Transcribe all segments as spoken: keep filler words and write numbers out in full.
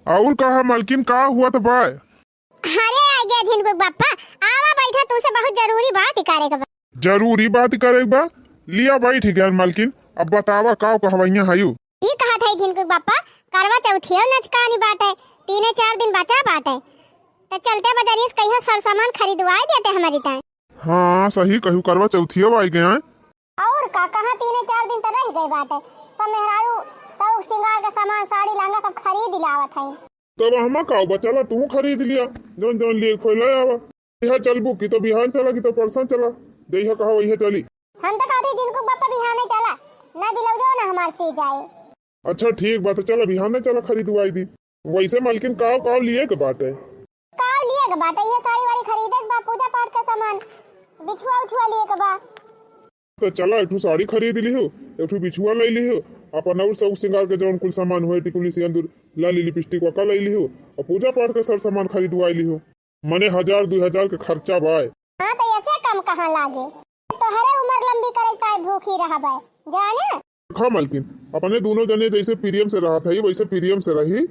और कहा मलकिन, का हुआ त बा? अरे आ गया झिनकू के बप्पा, आवा बैठा, तुमसे बहुत जरूरी बात ही करे के बा। जरूरी बात करे के बा? लिया बैठ गया मलकिन, अब बतावा का कहवैया हयू? ई कहत है झिनकू के बप्पा, करवा चौथियो नचकानी बाटे, तीने चार दिन बचा बाटे, त चलते बजरिया से कहिया सर सामान खरीदवाई देते हमारी ताई। हाँ सही कहू, करवा चौथियो आई गया है। और का, कहाँ तीने चार दिन त रह गए बाटे, सब मेहरारू शौक सिंगार के सामान, साड़ी लहंगा सब खरीद लावत है। तब हमा का बा, चला तू खरीद लिया, जौन जौन लिए खोला आवा। यह चलबू कि तो बिहान चला कि तो परसों चला, जइहा कहा वही चली। हम तो कहते झिनकू बप्पा बिहाने चला, ना ब्लाउजो ना हमार सी जाए। अच्छा ठीक बा, तो चला बिहाने चला खरीदवाई दी। वैसे मलकिन काव काव लिए के बाटे? काव लिए के बाटे, ये साड़ी वाड़ी खरीदे के बा, पूजा पाठ के सामान, बिछुआ उछुआ लिए के बा। तो चला, एक ठो साड़ी खरीद लिहो, एक ठो बिछुआ ले लिहो, अपन और शौक सिंगार के जौन कुल सामान हुए, टिकुली, सिंदूर, लाली, लिपस्टिक वका ले लिहो, और पूजा पाठ के सर सामान खरीदवाई लिहो। मने हजार दुई हजार के खर्चा बाय। हाँ, तो ऐसे कम कहाँ लागे? तोहरे उम्र लंबी करे ताय भूखी रहबे, जाने? देखा मलकिन, अपने दोनों जने जैसे प्रेम से रहत है, वैसे प्रेम से रही।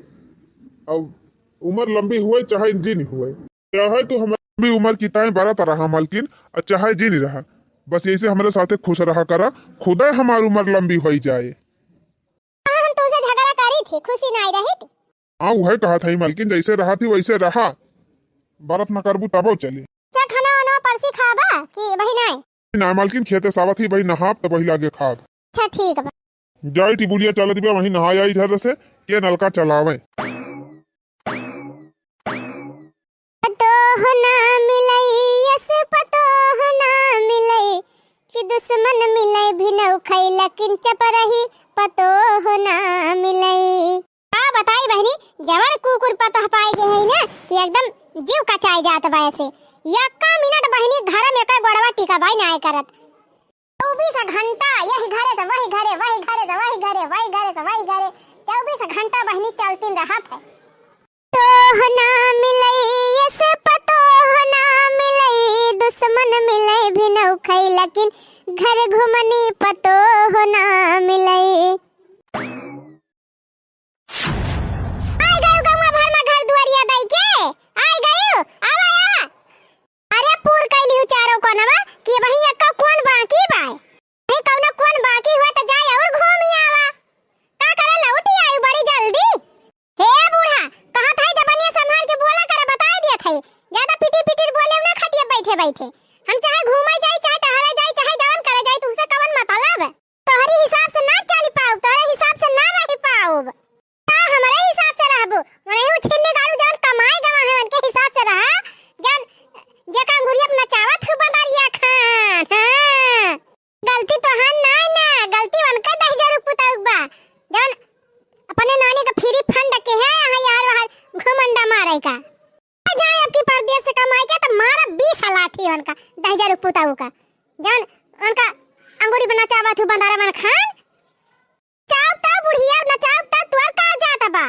अब उम्र लंबी हुए चाहे जिन हुए, चाहे तू हमारी लंबी उम्र की ताय बरत रहा मलकिन, और चाहे जिन रहा, बस ऐसे हमारे साथे खुश रहा करा, खुदे हमार उम्र लंबी होई जाए। हाँ, हम तुमसे झगड़ा करी थी, खुशी नहीं रही थी। हाँ, उहे कहा था मलकिन, जैसे रहा थी वैसे रहा, बरत न करबू तबो चली। अच्छा, खाना वाना परसी खाबा कि वही नहीं? ना मलकिन, खेते सावत ही वही नहाब त वही लागे खाब। अच्छा ठीक बा। जाई टिबुलिया चलत बा, वही नहाय आई इधर से, के नलका चलावे। पतोह ना मिलई, यस पतोह ना मिलई, कि दुश्मन मिलई भिनऊ खई, लेकिन चपरही पतोह ना मिलई। का बताई बहिनी, जवन कुकुर पतोह पाई गए है ना कि एकदम जीव कचाई जात बा ऐसे। यक्का मिनट बहिनी घर में एकर गोड़वा टिका बाई ना करत। चउबीस घंटा यही घरे से वही घरे, वही घरे से वही घरे, वही घरे से वही घरे, चउबीस घंटा बहिनी चलतीन रहत है। तोह ना मिलई, यस पतोह ना मिलई, दुश्मन मिलई भिनऊ खई, लेकिन घर घुमनी पतोह ना मिलई। आई गयो गौवा भर में घर दुआरिया दई के, आई गयो, आवा, आवा। अरे पूर कैली हूँ चारों कोनवा कि वही एक्का कोन बाकी बाय। वही कौनो कोन बाकी हुआ त जाए और घूमी आवा। का करे लौटी आयु बड़ी जल्दी। हे बूढ़ा, कहत है जबनिया संभाल के बोला करे, बताए दिया था। ज्यादा पिटिर पिटिर बोले ना खटिया बैठे बैठे। हम चाहे घूमे जाई, चाहे टहरे जाई, चाहे जवन करे जाई, तुमसे कवन मतलब? तोहरी हिसाब से ना चली पाउब, तोहरे हिसाब से ना रही पाउब। का हमरे हिसाब से रहबू? मने उ छिन्नी गाड़ू जवन कमाए गवा है, उनके हिसाब से रहा। जन जेका अंगुरिया पे नचावत हूँ बदरिया खान। हाँ। गलती तोहार नाय ना, गलती उनका दहिजरू पुताऊ बा। जवन अपने नानी का फ्री फंड के है, यहाँ यार बाहर घमंडा मारे का। जाए अब की परदेस से कमाई के त मारा बीस लाठी उनका, दहिजरू पुताऊ का। जवन उनका अंगूरी पे नचावत हूँ बंदारा मन खान। नचाउब त बुढ़िया, नचाउब त तोर का जात बा?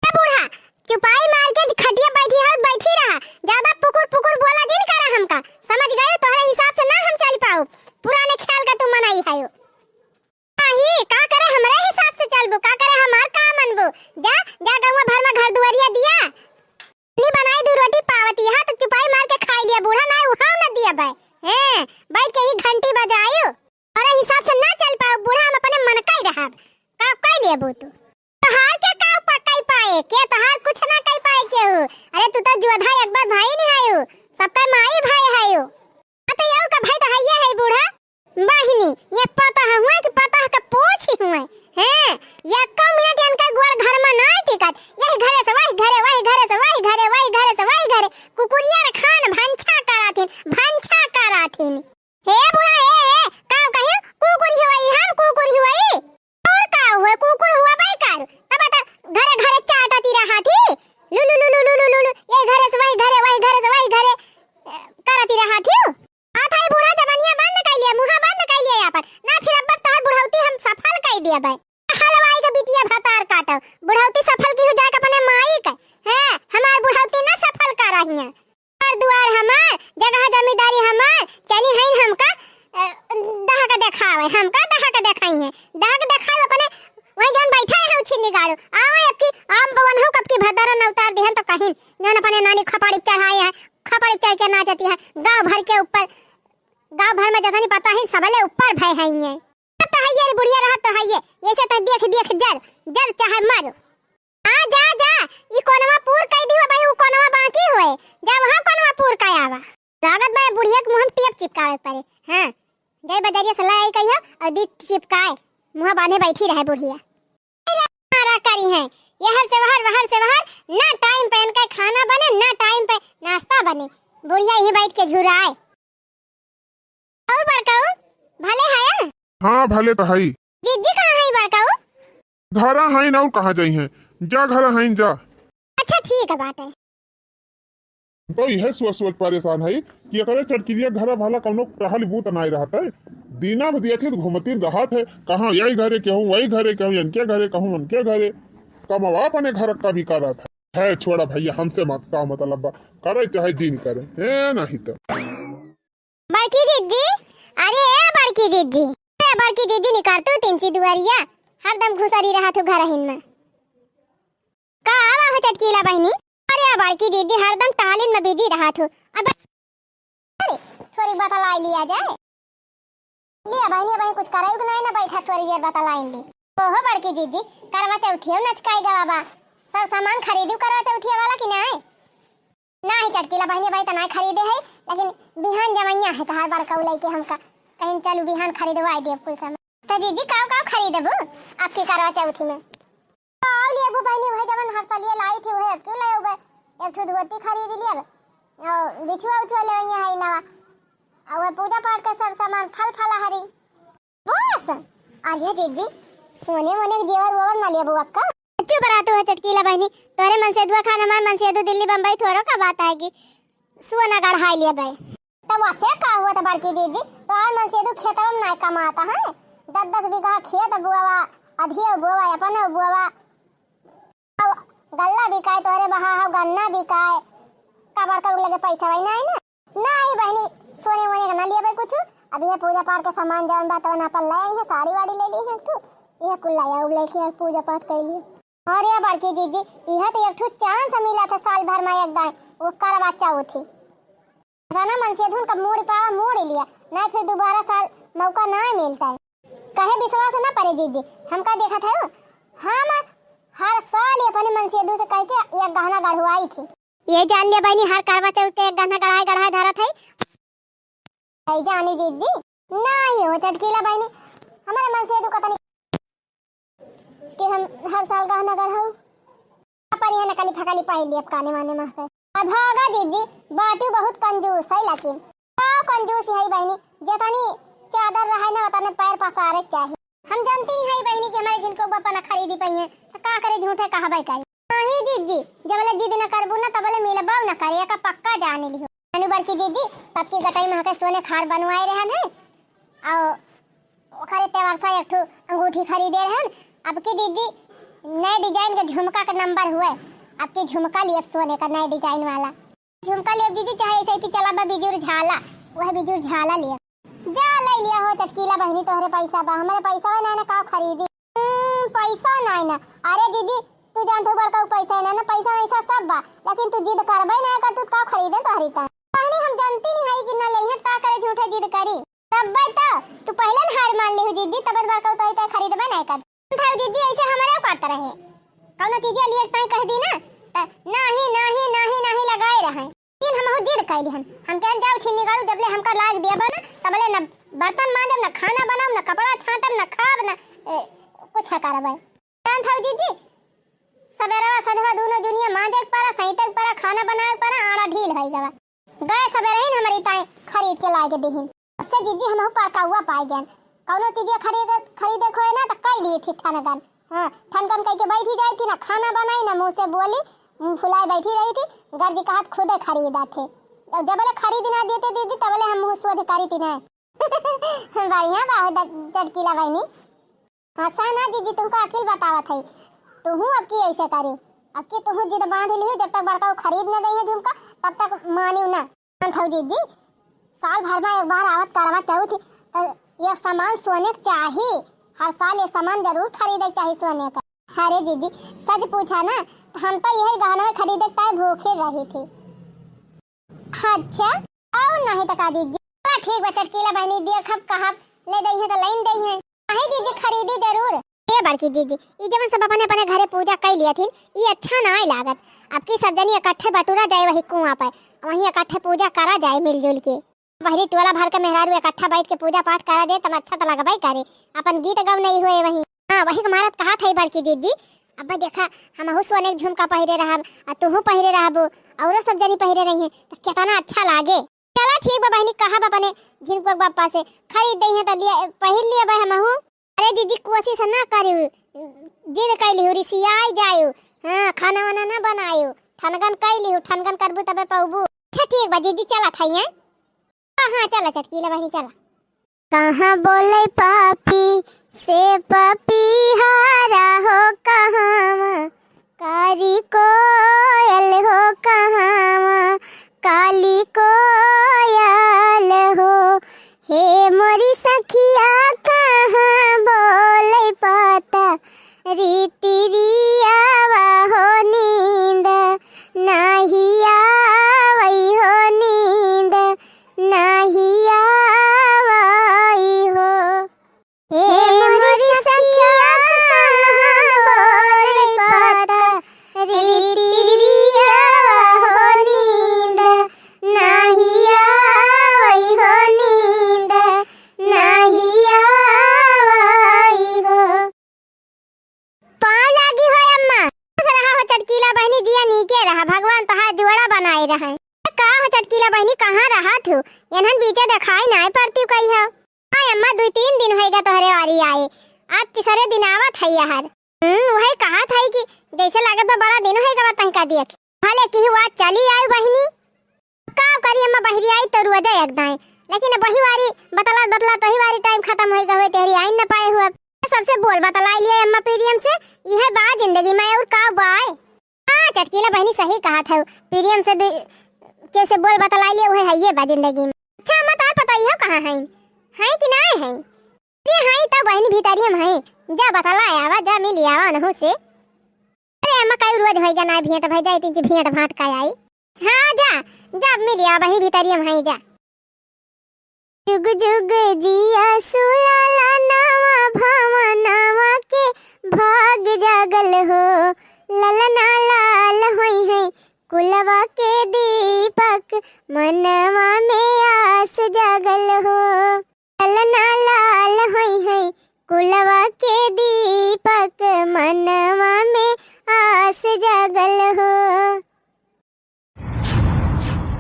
ए बूढ़ा, चुपाई मार के खटिया बैठी है, बैठी रहा। ज्यादा पुकुर पुकुर बोला जिन करा हमका। समझ गयो, तोहरे हिसाब से ना हम चल पाउब। पुराने ख्याल का तू मनई है। नाही, का करे हमरे हिसाब से चलबू, का करे हमार का मनबू? जा, जा गौवा भर में घर दुआरिया दिया। नी बनाई दू रोटी पावती, हाँ तो चुपाई मार के खाई लिया बूढ़ा, ना उहाव न दिया बाय। हैं, बैठ के ही घंटी बजायु। अरे हिसाब से ना चल पाउब बूढ़ा, हम अपने मन का ही रहब। का कई लेबू तू? तोहार के का पकई पाए, के तोहार कुछ ना कई पाए केहू। अरे तू तो जोधा एक बार भाई नहीं आयु, सबका माई भाई आयु। हाँ तो और का भाई तो हइये है बूढ़ा। बहिनी, ये पतोह हुए कि पतोह के पोछ हुए? हैं, एको मिनट इनका गोड़ घर में नहीं टिकत। यही घरे से वही घरे, वही घरे से वही घरे, वही घरे से वही घरे। कुकुरिया रे खान भंछा कराथिन, भंछा कराथिन। हे बूढ़ा, हे, हे, का कहियो? कुकुर हुई, हम कुकुर हुई। और का हुए, कुकुर हुआ बेकार। तब तो घरे घरे चाटती रहा थी। लू, लू, लू, ये घरे से वही घरे, वही घरे से वही घरे, अ, करती रहा थी। आ थाई बूढ़ा जबनिया बंद कर लिया, मुँहा बंद कर लिया अपन। ना फिर अब तोहर बुढ़ौती हम सफल कर दिया बे। हलवाई के बिटिया भतार काटो, बुढ़ौती सफल की हो जाए अपने माई के। हैं, हमार बुढ़ौती ना सफल कर रही है। घर दुआर हमार, जगह जमींदारी हमार, चली हईन हमका, अ, दहक देखावे, हमका दहक देखाई है। दहक देखावे अपने वही जौन बैठा है उछिन्नी गाड़ू। आवा अब की आम बवन हो कब अरे न उतार दिहन तो कहिन, जौन अपने नानी खपड़ी चढ़ाए हैं, खपड़ी चढ़ के नाचती है, गाँव भर के ऊपर, गाँव भर में जतनी पता है, सबले ऊपर भय है ये। अब तो है ये रे बुढ़िया रहत तो है ये, ऐसे तो देख देख जर, जर चाहे मर। आ जा, जा, ई कोनवा पूर कई दियो भाई, उ कोनवा बाकी होए, जा वहाँ कोनवा पूर कई आवा। लागत बा बुढ़िया के मुँह में टेप चिपकावे पड़े। हाँ, जय बजरिया से लाई कहियो और दी चिपकाए, मुँह बांधे बैठी रहे बुढ़िया। मारा करी है, यहर से वहर, वहर से वहर, ना टाइम पे इनका खाना बने, ना टाइम पे नाश्ता बने, बुढ़िया यहीं बैठ के झुराए। और बड़काऊ, भले हया? हाँ, भले तो हई। जिज्जी कहाँ हई बड़काऊ? घरा हईन, और कहाँ जइहैं? जा घरा हईन, जा। अच्छा, ठीक है बाटे। तो यह सोच सोच परेशान है कि एकरे चटकिलिया घरा भला कौनो टहल बूत नाई रहत है। दीना में देखित घूमती रहत है, कहाँ यही घरे केहूँ, वही घरे केहूँ, इनके घरे कहूँ, उनके घरे। कमवा अपने घर का भी करत है। है, छोड़ा भैया, हमसे मत का मतलब बा, करे चाहे जिन करे, ए नहीं तो। बड़की जिज्जी, अरे ए बड़की जिज्जी, ए बड़की जिज्जी, निकाल तू तिनची दुआरिया, हरदम घुसरी रहत हो घरहिन में। का आवा हो चटकीला बहिनी? अरे बड़की जिज्जी, हरदम टहलिन में बिजी रहत हो। अब अरे, थोड़ी बतलाई लिया जाए। लिया बहिनी, बहिनी कुछ करे के नहीं ना, बैठा थोड़ी देर बतलाई ली। ओहो बड़की जिज्जी, करवा चौथियो नचकाई गवा बा, सब सामान खरीदू करवा चौथिया वाला कि नहीं? नाही चटकीला बहिनी, भाई तो नाही खरीदे है, लेकिन बिहान जमैया है तहार बड़काऊ लइके हमका कहीं चलू बिहान खरीदवाई देब कुल सामान। तो जिज्जी काव काव खरीदबू आपके करवा चौथी में? काव लेबू बहिनी, वही जवन हर साल ये लाई थी वही अब क्यों ले उबे? एक ठो धोती खरीद लियब और बिछुआ उछुआ ले है नवा, और वह पूजा पाठ का सब सामान फल फलहरी। बस। अरे जिज्जी, सोने वोने के जेवर वेवर ना लेबू अक्का? चुप रहा तू है चटकीला बहिनी, तोरे मनसेदुआ खान हमार मनसेदु दिल्ली बम्बई थोड़ो का बात आएगी, सोना गढ़ाई लेबे। तो वसे का हुआ था बड़की जिज्जी, तोहार मनसेदु खेतवा में ना कमाता है, दस दस बीघा खेत बुआवा, अधियो बुआवा, अपनो बुआवा, गल्ला बिकाए तोहरे बहा हो, गन्ना बिकाए, का बड़का लगे पैसा वही ना आई ना। नाही बहिनी, सोने वोने का ना लिया भाई कुछ, अब ये पूजा पाठ के सामान जवन बा तवन अपन ले आई है, साड़ी वाड़ी ले ली है एक ठो, ये कुल लाया उ लेके पूजा पाठ कर लियो। अरे बड़की जिज्जी, यह तो एक ठो चांस मिला था साल भर में एक दाई, वो करवा चौथ ही। राना मनसेधुन का मूड़ पावा, मूड़ लिया, नहीं फिर दोबारा साल मौका नहीं मिलता है। कहे विश्वास ना परे जिज्जी, हमका देखत है वो। हम हर साल ये अपने मनसेधु से कह के एक गहना गढ़वाई थी। ये जान लिया बहिनी, हर करवा चौथ के एक गहना गढ़ाई गढ़ाई धरत है। है जानी जिज्जी, नहीं हो चटकीला बहिनी, हमारे मनसेधु का तनी कि हम हर साल गहना गढ़ाऊ। अपन ये नकली फकली पाई ली अब काने माने माँ पे। अब होगा जिज्जी, बाटू बहुत कंजूस है लेकिन। का कंजूस है बहिनी, जेतनी चादर रहे ना उतने पैर पसारे के चाही। हम जानती नहीं है बहिनी कि हमारे जिनको वो अपना खरीदी पाई है, तो का करे झूठे कहबे करी। नहीं जिज्जी, जबले जिद न करबू ना तबले मिलबो न करे, एका पक्का जान लिहो। अनु बड़की जिज्जी, तब की गटई में के सोने खार बनवाए रहन है, और ओकरे तेवर से एक ठो अंगूठी खरीदे रहन। अब की जिज्जी नए डिजाइन के झुमका के नंबर हुए, अब की झुमका लिए सोने का नए डिजाइन वाला। झुमका लेब जिज्जी, चाहे ऐसे ही चला बा बिजुर झाला, वह बिजुर झाला लेब। जा ले लिया हो चटकीला बहिनी, तोहरे पैसा बा, हमारे पैसा बा ना, ना का खरीदी। हम्म, पैसा नहीं ना। अरे जिज्जी, तू जानत हो बड़का पैसा है ना, ना पैसा वैसा सब बा, लेकिन तू जिद करबे ना कर, तू का खरीदे तोहरी ता। बहिनी हम जानती नहीं है कि ना ले है, का करे झूठे जिद करी। तब तो तू पहले न हार मान ली हो जिज्जी, तब बड़का तोहरी ता खरीदबे नहीं कर। था जिज्जी ऐसे हमारे करत रहे, कौनो चीज लिए ताई कह दी ना, त नाही, नाही, नाही, नाही लगाए रहे। लेकिन हमहू जिद कैली हन, हम कहन जाओ छिन्नी गाड़ू, जबले हमका लाग देबा ना, तबले न बर्तन मांजब, न खाना बनाब, न कपड़ा छांटब, न खाब, न, ए, कुछ करबे। जान था जिज्जी, सबेरवा सधवा दूनो जुनिया मांजे के परा, सैते के परा, खाना बनावे के परा, आड़ा ढील होई गवा। गए सबेरे ही न हमारी ताई खरीद के लाए के दिहिन। उससे जिज्जी हमहू परकाउआ पाए गए। कौनो चीजें खरीद, खरीदे खोए ना तो कई लिए थी ठनगन। हाँ, ठनगन कह के बैठी जाए थी, ना खाना बनाई, ना मुंह से बोली, मुंह फुलाए बैठी रही थी। गर्जी का हाथ खुदे खरीदा थे। और जबले खरीद ना देते दीदी, तबले हम मुंह सोध करी थी ना। बढ़िया बा हो द-, चटकीला बहिनी। हाँ, सहना जिज्जी, तुमको अकिल बतावत है, तुहू अब की ऐसे करियो, अब की तुहू जिद बांध लियो, जब तक बड़का वो खरीद न दई है झुमका, तब तक मानियो ना। जान थौ जिज्जी, साल भर में एक बार आवत करवा चौथ, त ये सामान सोने के चाही, हर साल ये सामान जरूर खरीदे के चाही सोने का। अरे जिज्जी, सच पूछा ना, हम तो यही गहनवे खरीदे ताई भूखे रही थी। अच्छा, और नहीं तो का दीदी। हाँ, ठीक बा चटकीला बहिनी, देखब कहब, ले दई है तो लाइन दई है। नहीं दीदी, खरीदी जरूर। ए बड़की जीजी, ई जवन सब अपने अपने घरे पूजा कई लिया थी, ई अच्छा नाई लागत। अब की सब जनी इकट्ठे बटुरा जाए वही कुआं पे, वहीं इकट्ठे पूजा करा जाए मिलजुल के। वही टोला भर के मेहरारू इकट्ठा बैठ के पूजा पाठ करा दे, तब अच्छा तो लगबे करे। अपन गीत गवनई हुए वहीं। हाँ, वही के मारत कहा था बड़की जीजी, अब देखा, हमहू सोने के झुमका पहिरे रहब, आ तूहू पहिरे रहबू, औरो सब जनी पहिरे रही हैं, तो कितना अच्छा लागे। चला ठीक बा बहिनी, कहब अपने झिनकुआ के बापा से, खरीद दई है तो लिए, पहिर लिए बा हमहू। अरे जीजी, कोशिश ना करियो, जिद कैली हूँ, रिसियाई जायो। हाँ, खाना वाना ना बनायो, ठनगन कैली हूँ, ठनगन करबू तबे पौबू। अच्छा ठीक बा जीजी, चला था ये। हाँ, हाँ, चला चटकीला बहिनी, चला। कहाँ बोले पापी से पपीहारा हो, कहाँ कारी कोयल हो, कहाँ काली कोयल हो। हे मोरी सखिया, कहाँ बोले पाता रीति रियावा हो, नींद नाही आवई हो, नींद नाही आवई हो। हे मोरी सखिया, कहाँ बोले पाता रीति रियावा हो, नींद नाही आवई हो, नींद नाही आवई हो। पाँव लागी हो अम्मा। खुश रहा हो चटकीला बहिनी, जिया नीके रहा, भगवान तोहार जोड़ा बनाए रहे। का हो चटकीला बहिनी, कहाँ रहत हो? एनहन बीचे देखाई नाय पड़ती कही हो। हाँ अम्मा, दुई तीन दिन होइगा तोहरे वारी आए, आज तीसरे दिन आवत है हर। हम्म, वही कहत है कि जैसे लागत बा बड़ा दिन होइगा बा तहीं का देख। भले की हुआ चली आई बहिनी, का करी अम्मा, बहिरी आई तो रुआ जाए एक दाएं, लेकिन अब वही वारी बतला बतला तो ही वारी टाइम खत्म होइगा हुए, तेरी आई न पाए हुआ। सबसे बोल बतला लिया अम्मा प्रियम से, यह बा जिंदगी में और का बाय। हाँ चटकीला बहिनी सही कहा था, प्रियम से दे-, के से बोल बतला लिया, वह है ये बा जिंदगी में। अच्छा अम्मा, तार पता यह कहाँ है, है कि ना है? अरे हाँ, ई तो बहिनी भीतरिया में है। जा बतला आवा, जा मिल आवा उनहू से। अरे अम्मा, कई रोज होइगा ना भेंट भई, जाई तीन भेंट भांट का आई। हाँ जा, जा मिल आवा, बहिनी भीतरिया में है, जा। जुग जुग जिया सुलाला नवा भवनवा के भाग जागल हो। ललना लाल होई है कुलवा के दीपक, मनवा में आस जागल हो। ललना लाल होई है कुलवा के दीपक, मनवा में आस जागल हो।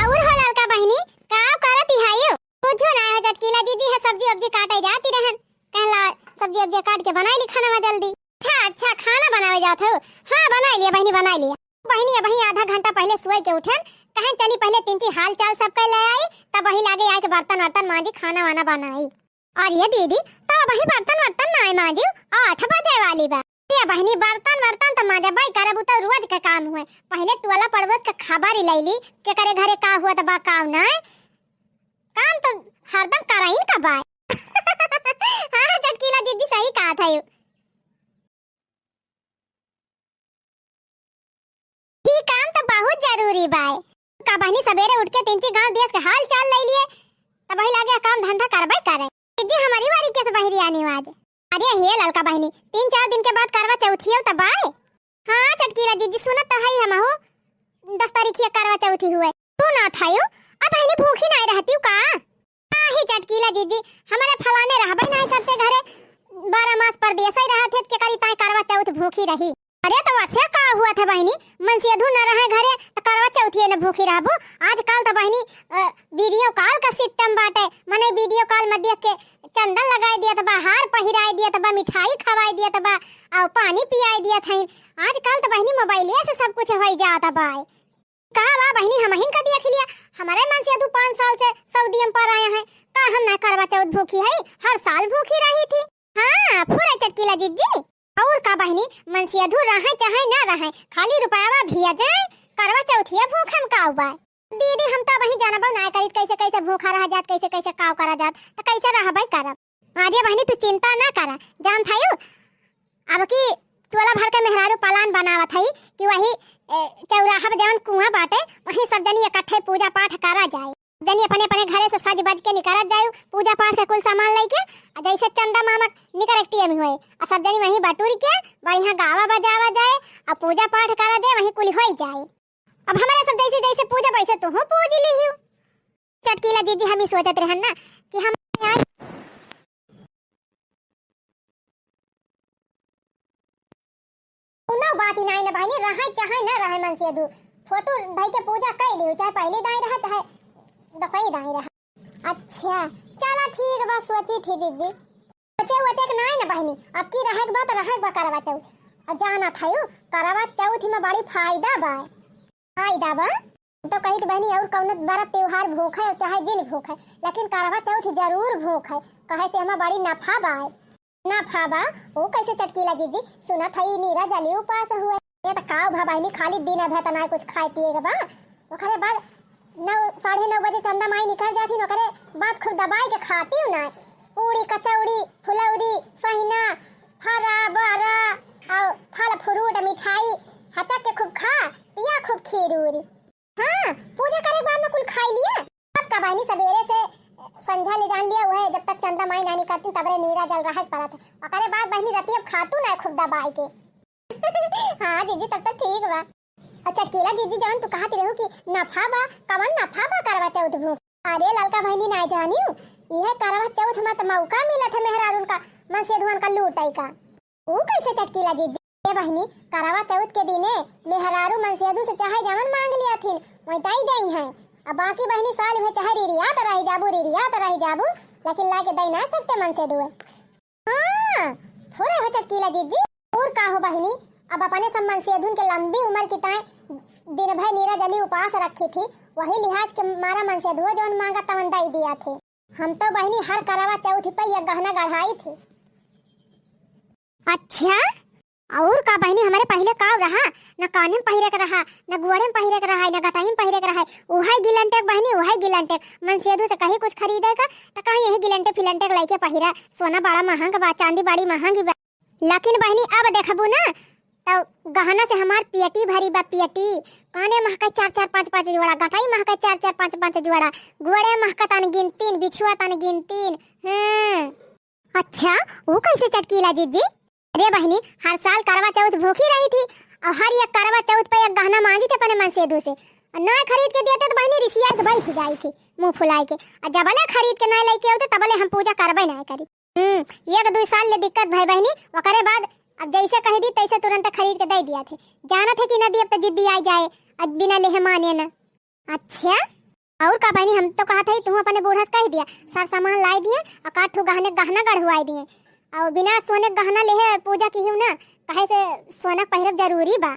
और हो ललका बहिनी, का करत ही हायो? कुछ ना हो चटकीला जीजी है, सब्जी वब्जी काटे जाती रहन, कहला सब्जी वब्जी काट के बनाई ली खाना में जल्दी। अच्छा अच्छा, खाना बनावे जात हो? हाँ बनाई लिया बहिनी, बनाई लिया। बहिनी अबहीं आधा घंटा पहिले सोई के उठन, कहें चली पहिले तिनची हाल चाल सबके ले आई, तब वही लागे आके बर्तन वर्तन मांजी, खाना वाना बनाई। अरे दीदी, तब अबहीं बर्तन वर्तन नाय मांजी, आठ बजे वाली बा। अरे बहिनी, बर्तन वर्तन त मांजबे करब, उ त रोज के काम हुए। पहिले टोला पड़ोस के खबर ही लैली, केकरे घरे का हुआ त बा का नाय। काम तो हरदम कराइन का बाय। हाँ, चटकीला दीदी सही कहा था यू। ई काम तो बहुत जरूरी बाय। का बहिनी सबेरे उठ के तिनची गांव देश के हाल चाल ले लिए, तब वही लागे काम धंधा करबे करे। जीजी हमारी बारी के से बहिरी आनी आज। अरे हे ललका बहिनी, तीन चार दिन के बाद करवा चौथियो त बाय। हाँ चटकीला जीजी, सुनत तो है हमहू, दस तारीख ये करवा चौथी हुए। तू ना थायो, अब बहिनी भूखी नाय रहती का? नाही चटकीला जीजी, हमारे फलाने रहबे नाय करते घरे, बारह मास परदेस ही रहत है, के करी ताई करवा चौथ भूखी रही। अरे तो वैसे का हुआ था बहिनी, मनसेधू न रहे घरे तो करवा चौथिए न भूखी रहबू। आजकल तो बहिनी, अ, video call का system बाटे, मने video call में देख के चंदन लगाई दियत बा, हार पहिराई दियत बा, मिठाई खवाई दियत बा, और पानी पियाई दियत हईन। आजकल तो बहिनी मोबाइलिया से सब कुछ होई जात बा। कहा बा बहिनी, हमहिन का देख लिया, हमारे मनसेधू पाँच साल से सऊदी में पर आए हैं, का हम ना करवा चौथ भूखी है, हर साल भूखी रही थी। हाँ, फुरा चटकीला जीजी। और का बहिनी, मनसेधू रहे चाहे ना रहे, खाली रुपयावा भेजे, करवा चौथिया भूखे में का बा। दीदी, हम तो वही जानबो ना करित कैसे कैसे भूखा रह जात, कैसे कैसे काव करा जात, तो कैसे रहबे करब। अरे बहिनी, तू चिंता ना करा, जान थायू, अब की टोला भर के मेहरारू plan बनावा। थई कि वही, ए, चौराहा पे जवन कुआं बाटे, वहीं सब जनी इकट्ठे पूजा पाठ करा जाए। जनी अपने अपने घरे से सज बज के निकरत जाए, पूजा पाठ के कुल सामान लेके, आ जैसे चंदा मामा निकर एक टीम हुए, आ सब जनी वहीं बटुर के बढ़िया गावा बजावा जाए, आ पूजा पाठ करा जाए, वहीं कुल होई जाए। अब हमारे सब जैसे जैसे पूजा वैसे तू पूज ली। चटकीला जीजी, हम ही सोचत रहन ना कि हम आज कौनो बात ही नाई न बहिनी, रहे चाहे न रहे मनसेधू, फोटो धई के पूजा कई लियो, चाहे पहली दाई रहा, चाहे दसई दाई रहा। अच्छा, चला ठीक बा, सोची थी दीदी। सोचे वोचे के नाई न बहिनी, अब की रहे के बा त रहे के बा करवा चौथ। अब जाना था यू, करवा चौथ में बड़ी फायदा बा। फायदा बा? तो कही तो बहिनी, और कौनो बड़ा त्योहार भूखे, चाहे जिन भूखे, लेकिन करवा चौथ जरूर भूखे, कहे से हमें बड़ी नफा बा। नफा बा? वो कैसे चटकीला जीजी? सुनत हई नीरा जली उपास हुए। ये तो काव भा बहिनी, खाली दिन भर तना कुछ खाए पिए के बा। ओकरे बाद नौ, साढ़े नौ बजे चंदा माई निकल जाथिन, ओकरे बाद खूब दबाई के खाती हूँ ना, पूरी, कचौड़ी, फुलौरी, सहिना, फरा, बरा, और फल फ्रूट, मिठाई, हचक के खूब खा, पिया खूब खीर उरी। हाँ, पूजा करे के बाद में कुल खाई लिया। अब का बहिनी, सबेरे से संझा ले जान लिया, वह जब तक चंदा माई नानी करती तबरे नीरा जल रहा पड़ा था। ओकरे बाद बहिनी रतिया खातू ना खूब दबाई के। हाँ जीजी, तब तो ठीक बा। और चटकीला जीजी, जवन तू कहत रहू कि नफा बा, कवन नफा बा करवा चौथ भूख? अरे ललका बहिनी, ना जानियो, यह करवा चौथ में तो मौका मिला था मेहरारून का, मनसेधुअन का लूटाई का। ऊ कैसे चटकीला जीजी? ए बहिनी, करवा चौथ के दिने मेहरारू मनसेधू से चाहे जवन मांग लिया थिन, वही दई दई है। अब बाकी बहिनी साल में चाहे रिरियात रह जाबू, रिरियात रह जाबू, लेकिन लाके दई ना सकते मनसेधुए। हाँ, फुरे हो चटकीला जीजी। और का हो बहिनी, अब अपने सब मनसेधुन के लंबी उम्र की ताई दिन भर नीरा जली उपास रखी थी, वही लिहाज के मारा मनसेधुओ जौन मांगा तवन दई दिया थे। हम तो बहिनी हर करवा चौथ पे ये गहना गढ़ाई थी। अच्छा, और का बहिनी, हमारे पहले का रहा, न काने में पहिरे के रहा, न गोड़े में पहिरे के रहा, न गटाई में पहिरे के रहा, उहै गिलंटेक बहिनी, उहै गिलंटेक। मनसेधू से कही कुछ खरीदे का, त कहीं यही गिलंटेक फिलंटेक लइके पहिरा, सोना बड़ा महंग बा, चांदी बड़ी महंगी बा। लेकिन बहिनी, अब देखबू ना, तो गहना से हमार पेटी भरी बा, पेटी। काने महके चार चार पाँच पाँच जोड़ा, गटाई महके चार चार पाँच पाँच जोड़ा, गोड़े महके तन गिनतीन, बिछुआ तन गिनतीन। हाँ। अच्छा, वो कैसे चटकीला जीजी? अरे बहिनी, हर साल करवा चौथ भूखी रही थी, और हर एक करवा चौथ पे एक गहना मांगी थे अपने मनसेधू से, और ना खरीद के देते तो बहिनी रिसियाई के बैठ जाई थी, मुंह फुलाई के। और जबले खरीद के ना लेके आते, तबले हम पूजा करबे ना करी। हम्म, एक दो साल ले दिक्कत भई बहिनी, ओकरे बाद अब जैसे कह दी तैसे तुरंत खरीद के दे दिया थे। जानत है कि ना दियब तो जिद्दी आई जाए, अब बिना लेहे माने ना। अच्छा, और का बहिनी, हम तो कहत हई तू अपने बूढ़ा से कह दिया, सर सामान लाई दिए, और काठ ठू गहने गहना गढ़वाई दिए, और बिना सोने के गहना लेहे पूजा की हूँ ना, कहे से सोना पहिरब जरूरी बा।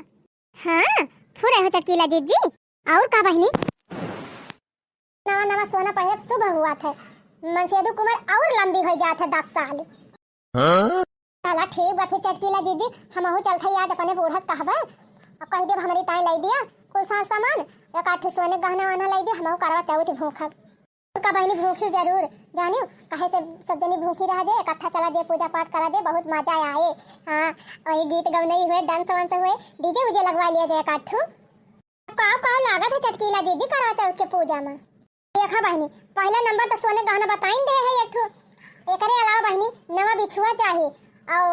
हाँ, फुरे हो चटकीला जीजी। और का बहिनी? नवा नवा सोना पहिरब शुभ हुआ थे, मनसेधु कुमार और लंबी हो जात है दस साल। हाँ? चला ठीक बा फिर चटकीला जीजी, हमहू चलत हई आज अपने बूढ़ा से कहबे, अब कह देब हमरी ताई लाई दिया कुल साज सामान, एक आठ ठो सोने गहना वहना लाई दिया, हमहू करवा चौथ भूखब। का बहिनी भूखी जरूर, जानियो, कहे से सब जनी भूखी रह जाए, इकट्ठा चला जाए, पूजा पाठ करा जाए, बहुत मजा आए। हाँ, वही गीत गवनई हुए, डांस वांस हुए, डीजे उजे लगवा लिया जाए एक आठ ठो। का, का लागत है चटकीला जीजी करवा चौथ के पूजा में? देखा बहिनी, पहला नंबर तो सोने गहना बताइन दे है एक ठो। एकरे अलावा बहिनी नवा बिछुआ चाही, और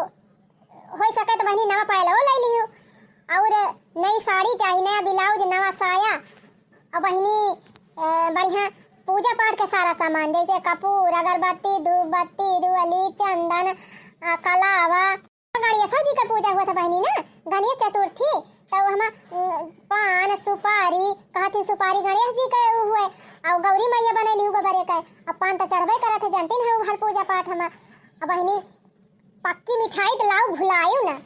हो सके तो बहिनी नवा पायलो ले लियो, और नई साड़ी चाही, नया ब्लाउज, नवा साया, और बहिनी, ए, बढ़िया पूजा पाठ के सारा सामान, जैसे कपूर, अगरबत्ती, धूप बत्ती, रुअली, चंदन, आ, कलावा। गणेशो जी के पूजा हुआ था बहिनी ना, गणेश चतुर्थी, तो हम, उम, पान, सुपारी, कहत ही सुपारी गणेश जी के उ हुए, और गौरी मैया बनैली हु गोबरे के, अब पान तो चढ़बे करत है, जानती ना हो हर पूजा पाठ हम। अब बहिनी, पक्की मिठाई तो लाऊ भुलायु ना,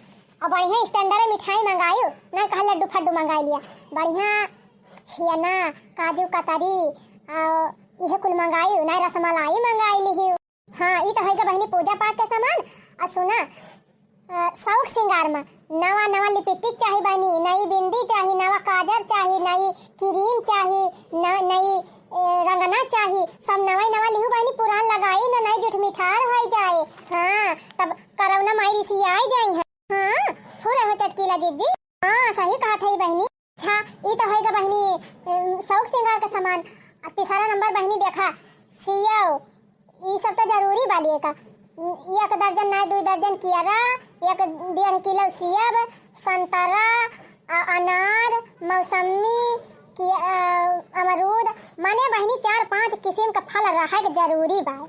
और बढ़िया स्टैंडर्ड मिठाई मंगायु, नहीं कहा लड्डू फड्डू मंगाई लिया, बढ़िया छेना, काजू कतरी, और यह कुल मंगायु, नहीं रसमलाई मंगाई ली। हाँ, ई तो होइगा बहिनी पूजा पाठ के सामान। आ सुना, अ, शौक सिंगार में नवा नवा लिपस्टिक चाही बहिनी, नई बिंदी चाही, नवा काजर चाही, नई क्रीम चाही, न-, नई, ए, रंगना चाही, सब नवा नवा लिहू बहिनी, पुरान लगाई न नई जुठ मिठार होई जाए। हाँ, तब करौना माई रिसियाई जाई है। हाँ, फुरे हो चटकीला जीजी। हाँ, सही कहत हई बहिनी। अच्छा, ई तो होइगा बहिनी, अम, शौक सिंगार के सामान। आ तीसरा नंबर बहिनी देखा, सियव, ई सब तो जरूरी बा लेका। एक दर्जन नाय, दुई दर्जन कियरा, एक डेढ़ किलो सियव, संतरा, अ-, अनार, मौसम्मी, कि-, अ, अमरूद, माने बहिनी चार पाँच किसिम का फल रहे के जरूरी बा।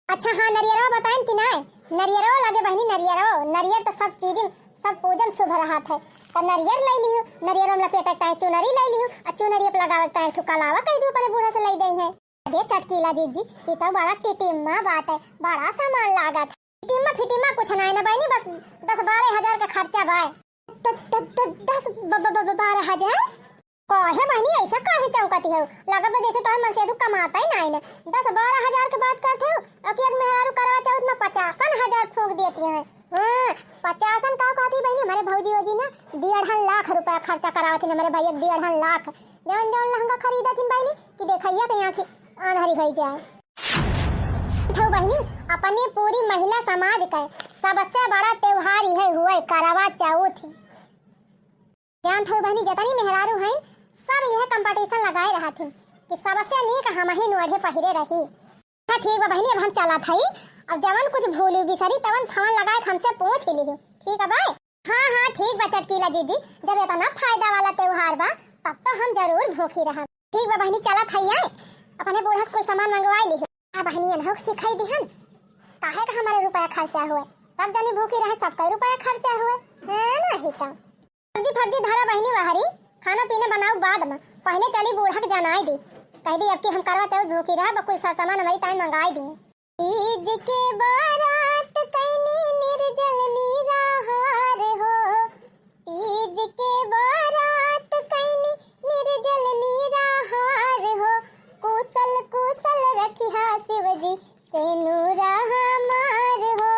अच्छा हाँ, नरियरवा बताइन कि नाय? नरियरवा लगे बहिनी, नरियरवा, नरियर तो सब चीज, सब पूजन शुभ रहत है। तो नरियर लइ लिहू, नरियरवा में लपेटे ताई चुनरी लइ लिहू, आ चुनरी पे लगावे ताई एक ठो कलावा कह दू अपने बूढ़ा से लइ दई है। अरे चटकीला जीजी, ई तो बड़ा टिटिम्मा बाटे, बड़ा सामान लागत है। टिटिम्मा फिटिम्मा कुछ नाय ना बहिनी, बस दस बारह हजार का खर्चा बाय। द-, द-, द-, दस ब-, ब-, ब-, ब-, बारह हजार? काहे बहिनी ऐसा काहे चौंकती हो? लगत बा जैसे तोहर मनसेधू कमाता ही नाय ना। दस बारह हजार के बात करते हो, और कि एक मेहरारू करवा चौथ में पचासन हजार फूंक देती है। हाँ, पचासन का कहती बहिनी, हमारे भौजी वौजी ना डेढ़न लाख रुपया खर्चा करावत थी हमारे भैया, डेढ़न लाख। जवन जवन लहंगा खरीदत थी बहिनी कि देखैया के आँखी आंधरी हो जाए। ठो बहिनी, अपने पूरी महिला समाज का सबसे बड़ा त्योहार यह हुए करवा चौथ। जानत हऊ बहिनी, जतनी मेहरारू हईन, सब यह competition लगाए रहत हिन कि सबसे नीक हमहिन ओढ़े पहिरे रही। हाँ, ठीक बा बहिनी, अब हम चलत हई। अब जवन कुछ भूली बिसरी, तवन फोन लगाए के हमसे पूछ ही लिहू। ठीक है बाय। हाँ, हाँ, ठीक बा चटकीला जीजी, जब इतना फायदा वाला त्योहार बा, तब तो हम जरूर भूखी रहब। ठीक बा बहिनी, चलत हई, आए, अपने बूढ़ा से कुल सामान मंगवाई लिहू। आ बहिनी, एनहू के सिखाई दिहन, काहे का हमारे रुपया खर्चा हुए, सब जनी भूखी रहे, सबका रुपया खर्चा हुए, है नहीं तो। सब्जी फब्जी धरा बहिनी वहरी, खाना पीना बनाऊ बाद में, पहले चली बूढ़ा के जनाई दी, कह दी अब की हम करवा चौथ भूखी रहा, बकुल सर सामान हमारी ताई मंगाई दी। तीज के बारात कैनी निर्जल निराहार हो, तीज के बारात कैनी निर्जल निराहार हो, कुशल कुशल रखिहा शिव जी सेनुरा हमार हो,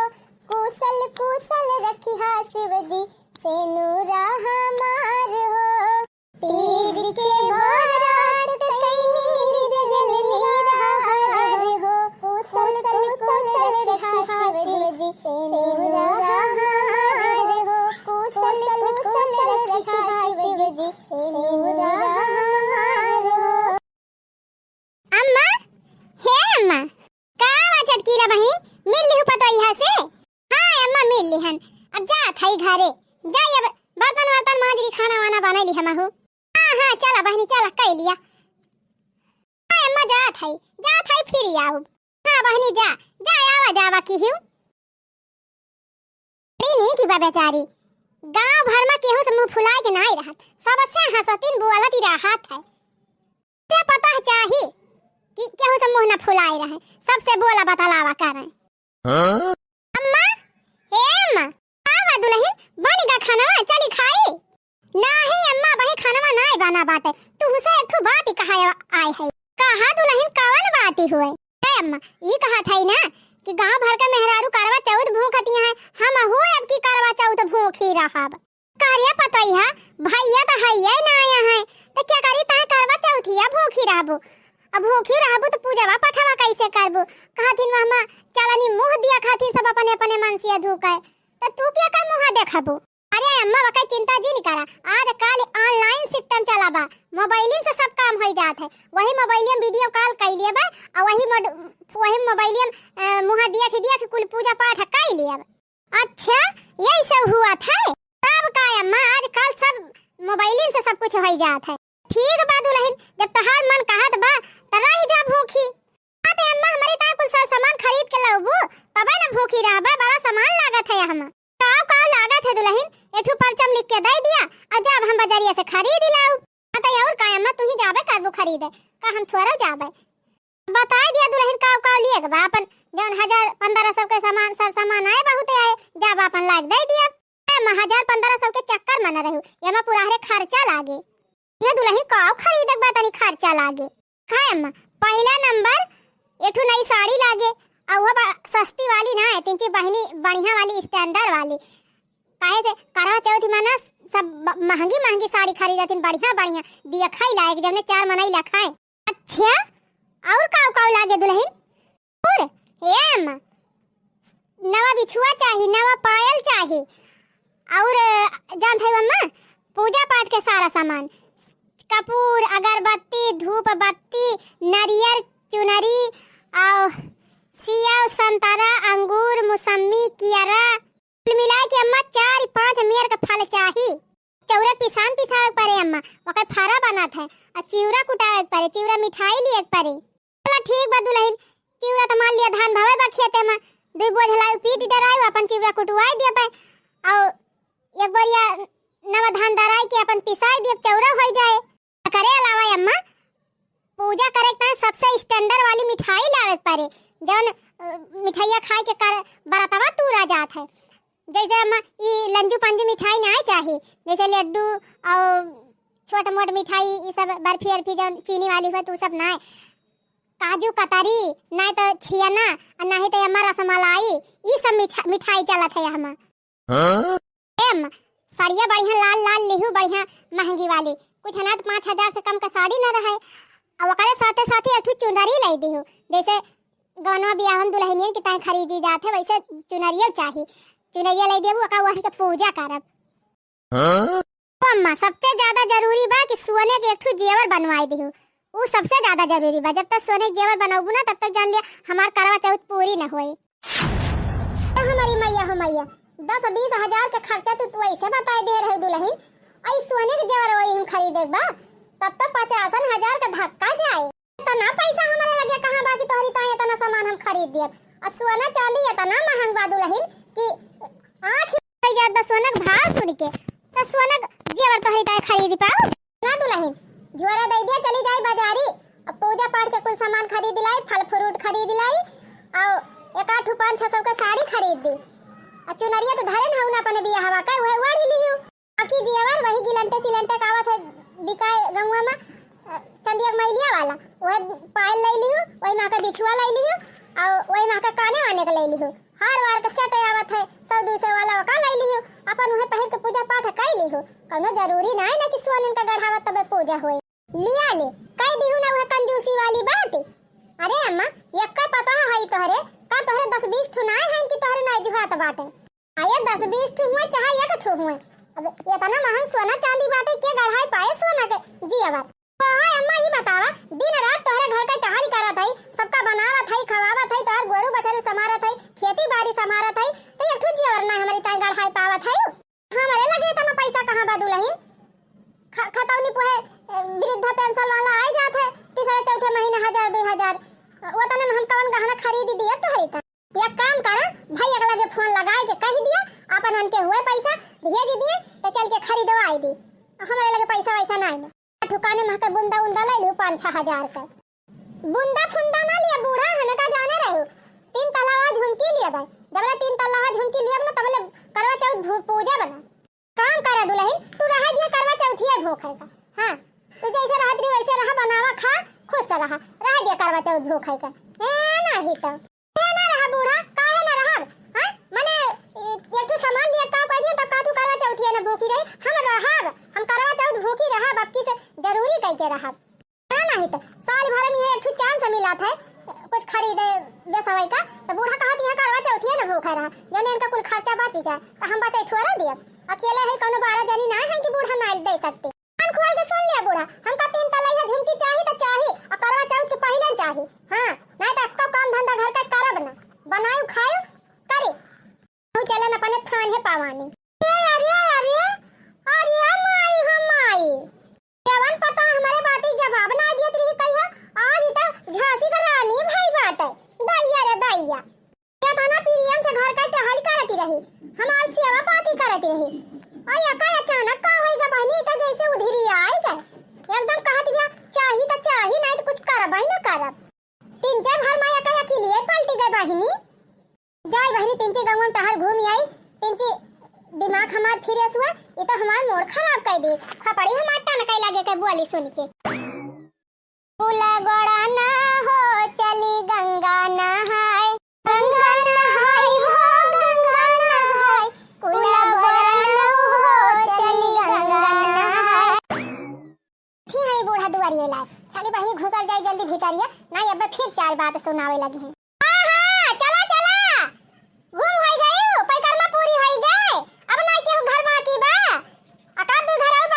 कुशल कुशल रखिहा शिव जी सेनुरा हमार हो। तीज के बारात कैनी निर्जल निराहार हो, कुशल कुशल रखिहा शिव जी सेनुरा हमार हो, कुशल कुशल रखिहा शिव जी सेनुरा हमार हो। अम्मा, हे अम्मा, का बा चटकीला बहिनी, मिल लिहू पतोहिया से? हाँ अम्मा, मिल लिहन। अब जात हई घरे, जाई अब बर्तन वर्तन मांज ली, खाना वाना बनई ली हमहू। हाँ, हाँ, चला बहिनी, चला, कई लिया। हाँ अम्मा, जात हई, जात हई, फिर आऊ। हाँ बहिनी, जा, जा, आवा जावा किहियो। बड़ी नीक बा बेचारी, गांव भर में केहू से मुंह फुलाए के नाई रहत, सबसे हंसतिन बोलत ही रहत है। से पता चाही कि केहू से मुंह न फुलाए रहे, सबसे बोला बतलावा करें। हाँ? अम्मा, हे अम्मा, आवा दुलहिन, बन गा खानवा, चली खाई। नाही अम्मा, बही खानवा नाही बना बाटे, तुहसे एक ठो बात ही कहा आए है। कहा दुलहिन, कवन बात ही हुए? ए अम्मा, ई कहा था ना कि गांव भर के मेहरारू करवा चौथ भूखती हैं, हमहू अब की करवा चौथ भूखी रहब। करिया पतोहिया, भैया तो हइये ना आया है, तो क्या करी, तहे करवा चौथिया भूखी रहबू। अब भूखी रहबू तो पूजवा पठवा कैसे करबू? कहथिन वह माँ, चलनी मुँह दिया खातिर सब अपने अपने मन से धूके, तो तू क्या कर मुँह देखबू? अरे अम्मा, वका चिंता जिन करा, आज काल online system चला बा, मोबाइलिन से सब काम होई जात है। वही मोबाइलिया में video call कई लिए बा, और वही मोड-, वही मोबाइलिया में, अ, मुँह दिया के, दिया के कुल पूजा पाठ कई लिए बा। अच्छा, यही सब हुआ था? तब का अम्मा, आजकल सब मोबाइलिन से सब कुछ होई जात है। ठीक बा दुलहिन, जब तोहार मन कहत बा, त रह जा भूखी। हाँ, ते अम्मा, हमरे ताई कुल सर सामान खरीद के लउबू, तबे न भूखी रहबे, बड़ा सामान लागत है हम। काव काव लागत है दुलहिन, एठू परचम लिख के दे दिया, और जब हम बजरिया से खरीद लाऊ। हाँ, ते और का अम्मा, तू ही जाबे करबू खरीदे, का हम थोड़ा जाबे? बताई दिया दुलहिन, काव काव लिए के बा, अपन जौन हजार पन्द्रह सौ के सामान, सर सामान आए, बहुत आए, जब अपन लाग दे दिया। ए माँ, हजार पन्द्रह सौ के चक्कर में न रहू, ये में पूरा हरे खर्चा लागे। ये दुलहिन काव खरीदे के बा, तनी खर्चा लागे। का अम्मा, पहला नंबर एठू नई साड़ी लागे, और वो बा-, सस्ती वाली ना है, तिनची बहिनी बढ़िया वाली, standard वाली। काहे से करवा चौथ में ना सब ब-, महंगी महंगी साड़ी खरीदतिन, बढ़िया बढ़िया, दिया खाई लायक, जौने चार मनई ला खाए। अच्छा, और काव काव लागे दुलहिन? और हे अम्मा, नवा बिछुआ चाही, नवा पायल चाही, और जान है अम्मा, पूजा पाठ के सारा सामान, कपूर, अगरबत्ती, धूप बत्ती, नरियर, चुनरी, और सेव, संतरा, अंगूर, मौसम्मी, कियरा, कुल मिला के अम्मा चार पाँच मेर के फल चाही। चौरा पिसान पिसावे के परे अम्मा, ओकर फरा बनत है, और चिउरा कुटावे के परे, चिउरा मिठाई लिए के परे। चला ठीक बा दुलहिन, चिउरा त मान लिया धान भवे बा खेते में, दुई बोझ लायु पीट डरायु, अपन चिउरा कुटवाई दिया पाए, और एक बोरिया नवा धान दराई के अपन पिसाई दिया, चौरा होई जाए। एकरे अलावा अम्मा, पूजा करे के ताईं सबसे standard वाली मिठाई लावे के परे, जौन, अ, मिठाइया खाए के कर, बरतवा तूरा जात है। जैसे अम्मा, ई लंजू पंजू मिठाई नाय चाही, जैसे लड्डू और छोट मोट मिठाई, ई सब बर्फी अर्फी जौन चीनी वाली हुआ, तो उ सब नाय। काजू कतरी, नाय तो छियना, और नाहीं तो अम्मा रसमलाई, ई सब मिठा-, मिठाई चलत है अम्मा। हाँ? ए अम्मा, सड़िया बढ़िया लाल लाल लिहू, बढ़िया महंगी वाली, कुछ ना तो पाँच हजार से कम का साड़ी न रहे। और ओकरे साथे साथे एक ठो चुनरी लाई दिहू, जैसे गौनवा बियाह में दुलहनियन के ताईं खरीदी जात है, वैसे चुनरिया चाही। चुनरिया लाई देबू, ओका ओढ़ के पूजा करब। हाँ? ओ अम्मा, सबसे ज्यादा जरूरी बा कि सोने के एक ठो जेवर बनवाई दिहू, उ सबसे ज्यादा जरूरी बा। जब तक सोने के जेवर बनौबू ना, तब तक जान लिया हमार करवा चौथ पूरी न होई। ए हमारी मैया हो मैया, दस बीस हजार के खर्चा तू, तू ऐसे बताए दे रहे दुलहिन, आई सोने के जेवर वही हम खरीदे बा, तब तो पचासन हजार का धक्का जाए। इतना पैसा हमारे लगे कहाँ बा कि तोहरी ताईं इतना सामान हम खरीद दियब? और सोना चांदी इतना महंग बा दुलहिन कि आँख ही फट जात बा सोना के भाव सुन के। तो सोना के जेवर तोहरी ताईं खरीद पाऊ? ना दुलहिन, झोरा दे दिया, चली जाई बाजारी, अब पूजा पाठ के कुल सामान खरीद लाई, फल फ्रूट खरीद लाई, और एक आध ठो पाँच छह सौ के साड़ी खरीद दी, और चुनरिया तो धरे न हऊ ना अपने बियाहवा का, वह ओढ़ लिहू। बाकी जेवर वही गिलंटे सिलंटे का आवत है बिकाए गौवा में, अ, चंदिया के मैलिया वाला, वह पायल ले लिहू, वही माँ का बिछुआ ले लिहू, और वही माँ का काने वाने के ले लिहू। हार वार के सेट आवत है, सौ दू सौ वाला ओका ले लिहू, अपन वह पहिर के पूजा पाठ कर लिहू। कौनो जरूरी ना है ना कि सोन इनका गढ़ावा तबे पूजा होए। लिया ले, कह दिहू ना वह कंजूसी वाली बात। अरे अम्मा, यक्का पता है तोहरे, का तोहरे दस बीस ठो नाय हैं कि तोहरे नाय जुहात बाटे? अरे दस बीस ठो हुए चाहे एक ठो हुए, अब इतना महंग सोना चांदी बाटे, के गढ़ाई पाए सोना के जियावर? कहो अम्मा, ई बतावा, दिन रात तोहरे घर के टहल करत हई, सबका बनावत हई, खवावत हई, तोहर गोरू बछरू संभारत हई, खेती बाड़ी संभारत हई, तो एक ठो जियावर ना हमारी ताईं गढ़ाई पावत हई। हमरे लगे इतना पैसा कहाँ बा दुलहिन? ख-, खतौनी पोहे, ए, वृद्धा पेंशन वाला आए जात है, तीसरे चौथे महीने हजार, दो हजार, उतने में हम कवन गहना खरीद दिए तोहरी ताईं? एक काम करा, भैया के लगे फोन लगाए के कह दिया, अपन उनके हुए पैसा भेज दिए, तो चल के खरीदवाई दी। हमरे लगे पैसा वैसा नाई बा। ठुकाने महके बुंदा उंदा ले लियो पाँच छह हजार के। बुंदा फुंदा ना लिया बूढ़ा, हमें का जाने रहो। तीन तलावा झुमकी लिया भाई, जबले तीन तलावा झुमकी लिया ना, तबले करवा चौथ भू-, पूजा बना। काम करा दुलहिन, तू रहा दिया करवा चौथिया भूखे का। हाँ, तू जैसे रहत रही वैसे रहा, बनावा खा, खुश से रहा, रहा दिया करवा चौथ भूखे का। ए, नाही तो। ए, ना रहा बूढ़ा, काहे ना रहब? हाँ, मने, ए, एक ठो सामान लिया का कह दिया, तब का तू करवा चौथिया ना भूखी रही? हम रहब, हम करवा चौथ भूखी रहब, अब की से जरूरी कह के रहब। ना, नाही तो साल भर में ये एक ठो chance मिलत है कुछ खरीदे बेसवई का, तो बूढ़ा कहत यहाँ करवा चौथिया ना भूखा रहा, जने इनका कुल खर्चा बची जाए, तो हम बचाई थोड़ा दियब। अकेले है, कौनो बारह जनी ना है कि बूढ़ा ना दे सकते। कान खोल के सुन लिया बूढ़ा, हमका तीन तलैया झुमकी चाही तो चाही, और करवा चौथ के पहिले चाही। हाँ, नहीं तो एक्को काम धंधा घर का करब ना, बनायु खायु करी। तू चलन अपने थान है पावानी। ए, अरे, अरे, अरे, माई हो माई। जवन पता हमारे बाती जवाब ना देत रही कहिया, आज ई तो झांसी का रानी भई बाटे। दैया रे दैया। केतना प्रेम से घर का टहल करती रही, हमार सेवा पाती करती रही। और एका अचानक का होई गा बहिनी, ई तो जैसे उधिरी आई गए। एकदम कहत बिया, चाही तो चाही, नहीं तो कुछ करब ही ना करब। तीन चार भर में एका अकेलिए पलटी गए बहिनी। जाई बहिनी, तिनची गौवन टहल घूम आई, तिनची दिमाग हमार fresh हुआ, ई तो हमार mood खराब कर दी। खपड़ी हमार टनकाई लगे के बोली सुन के। कुला गोड़ा ना हो चली गंगा नहाए, गंगा नहाई हो, गंगा नहाई, कुला गोड़ा ना हो चली गंगा नहाए। थी है बूढ़ा दुआरिये लाए। चली बहिनी घुसल जाई जल्दी भीतरिया, नहीं अब फिर चार बात सुनावे लगी हैं। हाँ, हाँ, चला, चला। घूम होई गई, परिक्रमा पूरी होई गए। अब ना केहू घर बाकी बा। अकाब दू घर और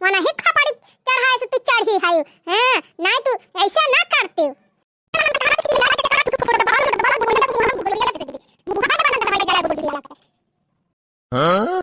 वनही खपड़ी चढ़ाए से तू चढ़ी है। हाँ, नाहीं तू ऐसा ना करते। हाँ?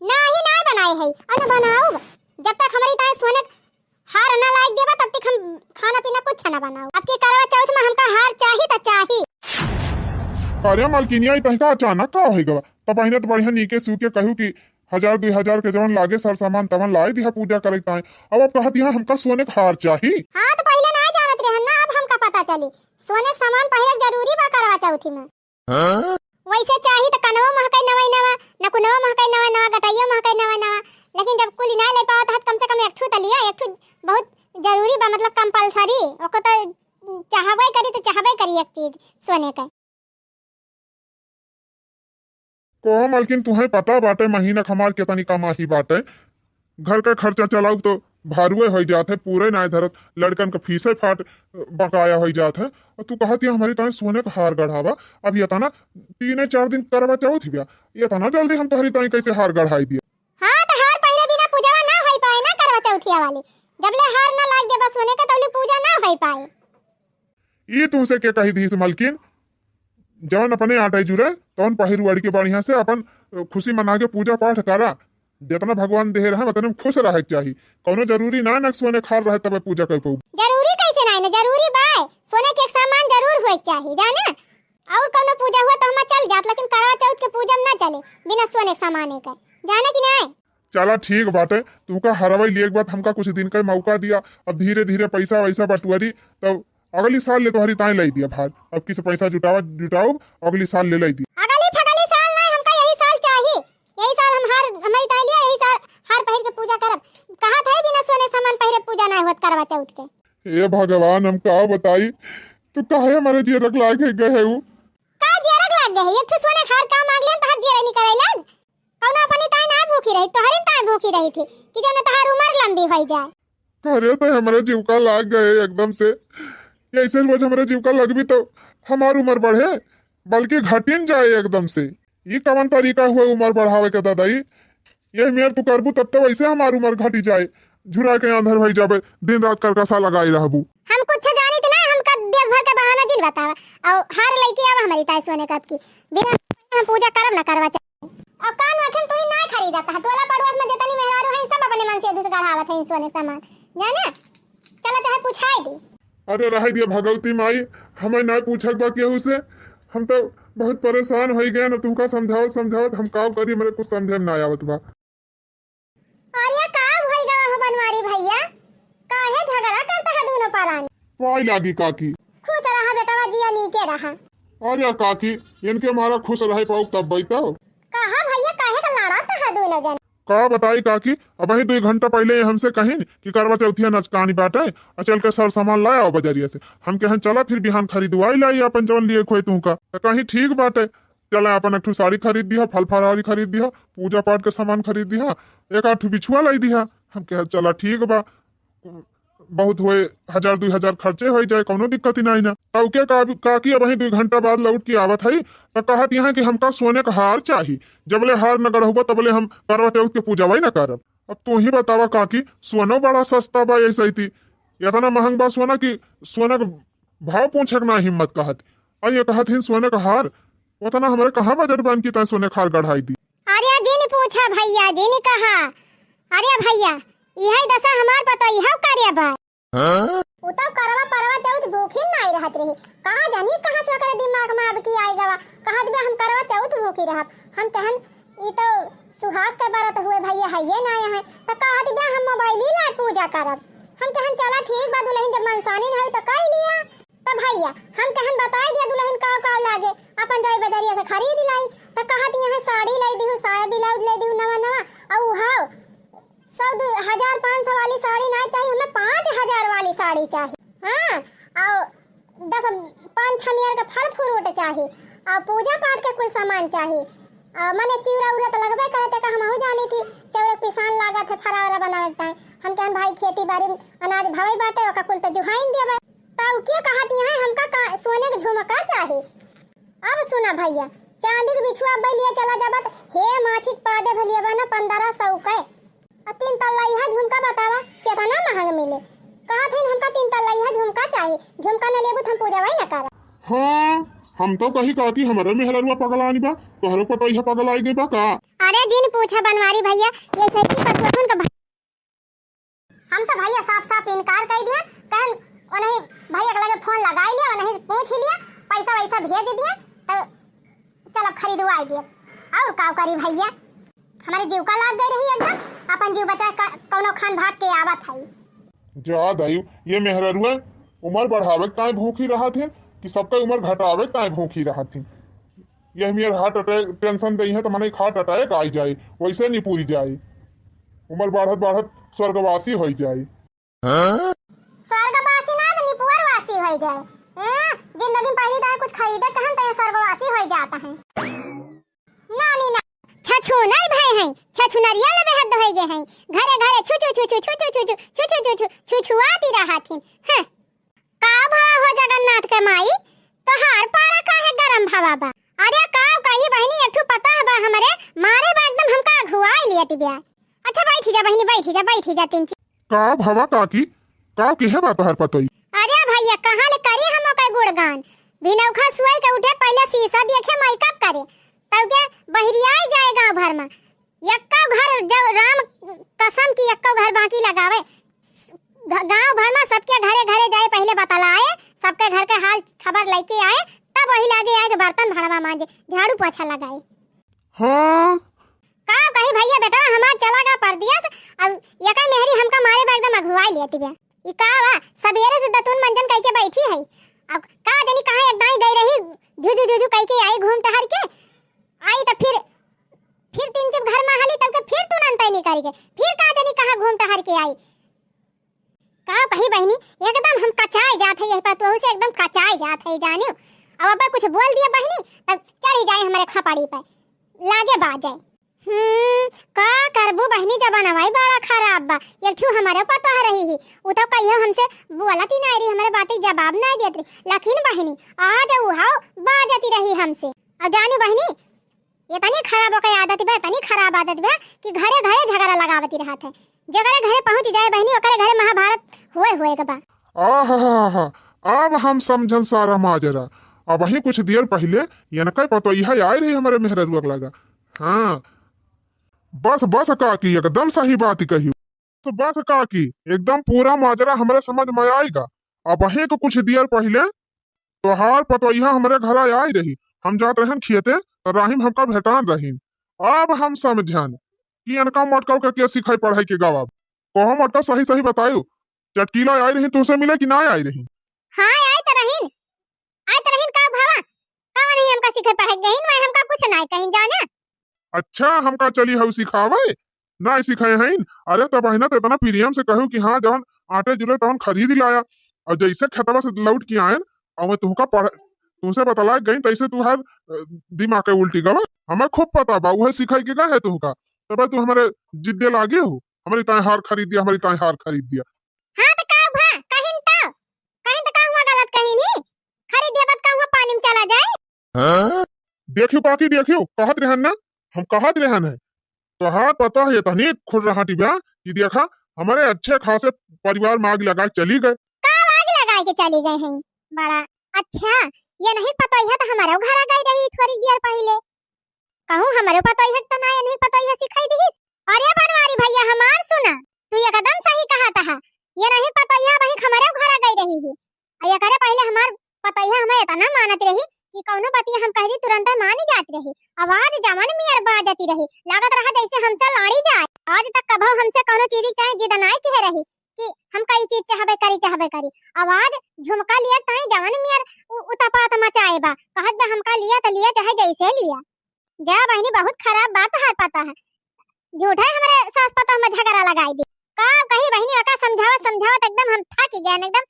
नाही, नाही बनाए है, अउर न बनाउब। जब तक हमरी ताईं सोने क हार ना लाइक देबा, तब तक हम खाना पीना कुछ ना बनाउब। अब की करवा चौथ में हमका हार चाही त चाही। अरे मलकिनिया, ई तहिका अचानक का होइ गवा? तब पहिने त बढ़िया नीके सूके कहू कि हजार दुई हजार के जवन लागे सर सामान तवन लाइ दिहा पूजा करे ताईं। अब, अब कहत यहाँ हमका सोने क हार चाही। हाँ, त पहिले ना जानत रहन ना, अब हमका पता चली। सोने क सामान पहिले जरूरी बा करवा चौथी में। हाँ? वैसे चाही त कनवो महकै नवा नवा, नकुनवो महकै नवा नवा, गटैयो महकै नवा नवा, लेकिन जब कुल ना ले पावत ह त कम से कम एक ठू त लिया, एक ठू बहुत जरूरी बा, मतलब compulsory। ओको त चाहबे करी त चाहबे करी एक चीज सोने के। कहो मलकिन, तुहैं पता बाटे महीना क हमार केतनी कमाही बाटे? घर का खर्चा चलाउब तो भारुए होइ जात है, पूरे नाय धरत, लड़कन क फीसे फाट बकाया होइ जात है। अउर तू कहत हिया हमरी ताईं सोने क हार गढ़ावा। अब एतना तीने चार दिन करवा चौथ बिया, एतना जल्दी हम तोहरी ताईं कैसे हार गढ़ाई दिया? हाँ, त हार पहिरे बिना पूजवा ना होइ पाए ना करवा चौथिया वाली। जबले हार ना लाग देबा सोने क, तबले पूजा ना होइ पाए। ई तुमसे के कही दीस मलकिन? जवन अपने आटे जुरे, तवन पहिरू अड़ि के बढ़िया से अपन खुशी मना के पूजा पाठ करा। जेतना भगवान देहे रहे, ओतने में खुश रहे के चाही। कौनो जरूरी ना न सोने क हार रहे तबे पूजा कर पाऊ। जरूरी कैसे ना न? जरूरी बा। सोने के एक सामान जरूर होए के चाही, जाने? अउर कौनो पूजा हुआ त हमा चल जात, लेकिन करवा चौथ के पूजा में ना चले बिना सोने के सामाने के, जाने कि नहीं? चला ठीक बाटे, तुहका हरवै लिए के बाद हमका कुछ दिन का मौका दिया। अब धीरे धीरे पैसा वैसा बटुअरी, तब अगली साल ले तोहरी ताईं लाई दिया भार। अब किस पैसा जुटावा, जुटाउब, अगली साल ले लाई दिया। अगली फगली साल नहीं, हमका यही साल चाही। यही साल हम हार, हमरी ताईं लिया, यही साल हार पहिर के पूजा करब। कहा था बिना सोने सामान पहिरे पूजा नहीं होत करवा चौथ के। हे भगवान, हम का बताई, तू काहे हमरे जियरक लाग गए है उ? का जियरक लाग गए है? एक ठो सोने क हार का मांग लिया, तहार जियरे निकरे लाग। कौनो अपनी ताईं ना भूखी रही, तोहरी ताईं भूखी रही थी कि जौन तहार उमर लंबी होइ जाए। अरे तो हमरे जीव का लाग गए एकदम से। ऐसे रोज हमरे जीव का लगबी तो हमार उमर बढ़े, बल्कि घटिन जाए एकदम से। ई कवन तरीका हुए उमर बढ़ावे के दादाई? यही मेर तू करबू तब तो वैसे हमार उमर घटी जाए, झुरा के आंधर होइ जाबे, दिन रात करकसा लगाई रहबू। हम कुछ जानित ना, हमका देश भर के बहाना जिन बतावा। अउर हार लइके आवा हमरी ताईं सोने क अब की, बिना हम पूजा करब ना करवा चौथ। अउर कान आखिन तू ही ना खरीदत ह, टोला पड़ोस में जेतनी मेहरारू हैं सब अपने मन से दूसरे गढ़ावत हैं सोने क सामान, जाने? चला चाहे पूछाई दी। अरे रहे दिया भगवती माई, हमें ना पूछक बा केहू से, हम तो बहुत परेशान होइ गए न, तुमका समझावत समझावत हम का करी, हमरे कुछ समझे में ना आवत बा। अरे का भई गवा हो बनवारी भैया, काहे झगड़ा करता है दोनों परानी? पाई लागी काकी। खुश रहा बेटवा, जिया नीके रहा। अरे काकी, इनके मारा खुश रहे पाऊ तब बैठो। कहा भइया, काहे का लड़त है दुनो जन? का बताई काकी, अबहीं दुइ घंटा पहिले ये हमसे कहिन कि करवा चौथिया नचकानी बाटे, अ चल के सर सामान लाय आवा बजरिया से। हम कहन चला फिर बिहान खरीदवाई लाई आपन जवन लिए खोए तुहका। त कहीं ठीक बाटे, चला आपन एक ठो साड़ी खरीद दिहा, फल फलहारी खरीद दिहा, पूजा पाठ के सामान खरीद दिहा, एक आध ठो बिछुआ लाई दिहा। हम कहन चला ठीक बा, बहुत होए, हजार दुइ हजार खर्चे होइ जाए, कौनो दिक्कत ही नाहीं ना। तउ के का, काकी अबहीं दुइ घंटा बाद लौट के आवत हई, त कहत यहाँ कि हमका सोने क हार चाही, जबले हार न गढ़उबा तबले हम करवा चौथ के पूजवाई न करब। अब तू ही बतावा काकी, सोनो बड़ा सस्ता बा ऐसे ही, इतना महंग बा सोना कि सोना क भाव पूछे क ना हिम्मत कहत। अ ये कहत हिन सोने क हार, उतना हमरे कहाँ बजट बन कि तैं सोने क हार गढ़ाई दी। अरे जिन पूछा भइया, जिन कहा। अरे भइया, इहै दसा हमार पतोहिया करे बा। हाँ? उ तउ करवा परवा चौथ भूखी नाई रहत रही। कहाँ जानी कहाँ से ओकरे दिमाग में अब की आई गवा। कहत बे हम करवा चौथ भूखी रहब। हम कहन ई तउ सुहाग के बरत हुए भइया हइये नाई है। त कहत बे हम मोबाइल ही लाय पूजा करब। हम कहन चला ठीक बा दुलहिन जब मनसानी न होई त कई लिया। त भइया हम कहन बताई दिया दुलहिन का का लागे। अपन जाई बजरिया से खरीद लाई। त कहत यहाँ साड़ी लाई दिहु, साया ब्लाउज लाई दिहु नवा नवा। अउ उहाव सौ दु हजार पाँच सौ वाली साड़ी नाई चाही, हमें पाँच हजार वाली साड़ी चाही। हाँ, अउ दस पाँच छमियर के फल फ्रूट चाही, अउ पूजा पाठ के कुछ सामान चाही। अउ मने चिउरा उरा त लगबे करे, तेका हमहू जानी थी, चौरा पिसान लागत है फरावरा बनावे के ताई। हम कहन भाई खेती बारी अनाज भवे बाटे, ओका कुल त जुहाइन देबे। तउ के कहत यहाँ हमका का सोने के झुमका चाही। अब सुना भइया, चांदी के बिछुआ अब्बे लिए चला जाबत, हे माछी के पादे भलिया बा ना पन्द्रह सौ के। अ तीन तल्ला इहा झुमका बतावा, केतना महंग मिले। कहत हइन हमका तीन तल्ला इहा झुमका चाही, झुमका न लेबू त हम पूजवाई न करब। हाँ, हम तउ कही काकी हमरे मेहररुआ पगलानी बा, तोहरो पतोहिया पगलाई गई बा का? अरे जिन पूछा बनवारी भइया, ये सही पतोहन का हम तो भइया साफ साफ इनकार कइ दिया, कहन ओनही भइया के लगे फोन लगाई लिया, ओनही पूछ ही लिया, पैसा वैसा भेज दिया, तो चल अब खरीदवाई दिया। और का करी भइया, हमरे जीव का लाग गई रही एकदम, अपन जीव बचा क-, कौनो खान भाग के आवत हई। जा दाई, ये मेहररुआ उमर बढ़ावे के ताई भूखी रहत हिन कि सबके उमर घटावे के ताई भूखी रहत हिन। यह मेर heart attack tension दई है तो मने heart attack आई जाए, वैसे निपुरी जाए, उमर बढ़त बढ़त स्वर्गवासी होई जाए। स्वर्गवासी ना तो निपुअरवासी होई जाए। हैं? जिंदगी में पहली दाए कुछ खरीदे कहन तो ये स्वर्गवासी होई जाता है। नानी ना, छछुनर भय हैं, छछुनरिया लबे हद होई गए हैं। घरे घरे छु छु छु छु छु छु छु छु छु छु छु छु छु छुआती रहत हिन। हैं? का भा हो जगन्नाथ के माई, तोहार पारा काहे गरम भवा बा? अरे का कही बहिनी, एक ठो पतोह बा हमरे, मारे बा एकदम हमका अघुआई लियत बिया। अच्छा बैठी जा बहिनी, बैठी जा, बैठी जा तीन चार। का भवा काकी, का किहे बा तोहार पतोई? अरे भइया कहाँ ले करी हम ओकर गुणगान, भिनौखा सुई के उठे पहले शीशा देखे makeup करे, तब के बहरियाई जाए गाँव भर में। यक्का घर जब राम कसम की यक्का घर बाकी लगावे, घ-, गाँव भर में सबके घरे घरे जाए, पहले बतलाए, सबके घर के हाल खबर लेके आए, तब वही लागे आए कि बर्तन भड़वा मांजे, झाड़ू पोछा लगाए। हाँ। का कही भइया, बेटवा हमार चला गा परदेस, अब यका मेहरी हमका मारे बा एकदम अघुआई लेती बा। ई का बा, सबेरे से दतुन मंजन कइके बैठी है, अब का जानी कहाँ एक दाई गई रही, झुझु झुझु कइके आई घूम टहर के, आई त फिर, फिर तीन जब घर में हली तब के फिर तुरंत आई निकल के, फिर का जानी कहाँ घूम टहर के आई। का कही बहिनी, एकदम हम कचाए जात है, यही पतोहू से एकदम कचाए जात है जानियो। अब अब कुछ बोल दिया बहिनी तब चढ़ जाए हमरे खपड़ी पे, लागे बाजे। हम्म, का करबू बहिनी, जमानवाई बड़ा खराब बा। एक ठू हमरे पतोह रही ही, उ तो कहियो हमसे बोलत ही नाई रही, हमरे बात के जवाब नाई देत रही। लेकिन बहिनी, आज उहाव बाजती रही हमसे। और जानू बहिनी, इतनी खराब ओकर आदत बा, इतनी खराब आदत बा कि घरे घरे झगड़ा लगावती रहत है। जेकरे घरे पहुँच जाए बहिनी, ओकरे घरे महाभारत होए होए के बा। आहा, अब हम समझन सारा माजरा। अबहीं कुछ देर पहिले इनके पतोहिया आए रही हमरे मेहररुआ के लगा। हाँ, बस, बस काकी, एकदम सही बात कही। तो बस काकी, एकदम पूरा माजरा हमरे समझ में आइगा। अबहीं तो कुछ देर पहिले तोहार पतोहिया हमरे घरा आई रही, हम जात रहन खेते, तो राही में हमका भेटान रहीन। अब हम समझन कि इनका मटकव के, के सिखाई पढ़ाई के गवाब। कहो मटकव, सही सही बतायो, चटकीला आई रही तुमसे मिले कि ना आई रही? हाँ, आई तो रहीन, आई तो रहीन। का भवा, का नहीं हमका सिखाई पढ़ाई गईन, मैं हमका कुछ ना कहीं जाने। अच्छा, हमका चली हऊ सिखावे? नाहीं सिखाए हईन। अरे त बहिना, त इतना प्रेम से कहू कि हाँ, जवन आटे जुरे तवन खरीद लाया। अउर जैसे खेतवा से लौट के आएन, अउर मैं तुहका पढ़-, तुमसे बतला गई, तैसे तुहार, अ, दिमाग के उल्टी गवा। हमें खूब पता बा, उहे सिखाई के गए है तुहका। तबे तू हमरे जिद्दे लागे हो, हमरी ताए हार खरीद दिया, हमरी ताए हार खरीद दिया। हाँ, त का भा? कहिन त? कहिन त का हुआ गलत कहिन ही? खरीद दिया बत का हुआ पानी में चला जाए? हाँ? देखियो काकी, देखियो, कहत रहन ना, हम कहत रहन है। तोहार पता है, इतनी खुरहाटी बा कि देखा, हमरे अच्छे खासे परिवार में आग लगा के चली गए। का आग लगा के चली गए हैं? बड़ा अच्छा, ये नहीं पता है तो हमारे घर आ गई रही थोड़ी देर पहले। कहूँ हमरे पतोहिया के त ना एनही पतोहिया सिखाई दिहिस। अरे बनवारी भैया हमार सुना, तू एकदम सही कहत हा। एनही पतोहिया वही हमरे घर गई रही ही। आ एकरे पहले हमार पतोहिया हमें इतना मानत रही कि कौनो बतिया हम कह दी तुरंत मान जात रही। आवाज जवन मियर बाजती रही, लागत रहा जैसे हमसे लड़ी जाए। आज तक कभो हमसे कौनो चीज के जिद नाय किहे रही कि हमका ई चीज चाहबे करी, चाहबे करी। आवाज झुमका लिया ताई जवन मियर उ-, उतपात मचाए बा, कहत बा हमका लिया त लिया चाहे जैसे लिया। जा बहिनी, बहुत खराब बात तोहार पतोह है। झूठे हमरे सास पतोह में झगड़ा लगाई दी। का कही बहिनी, ओका समझावत समझावत एकदम हम थक गए, एकदम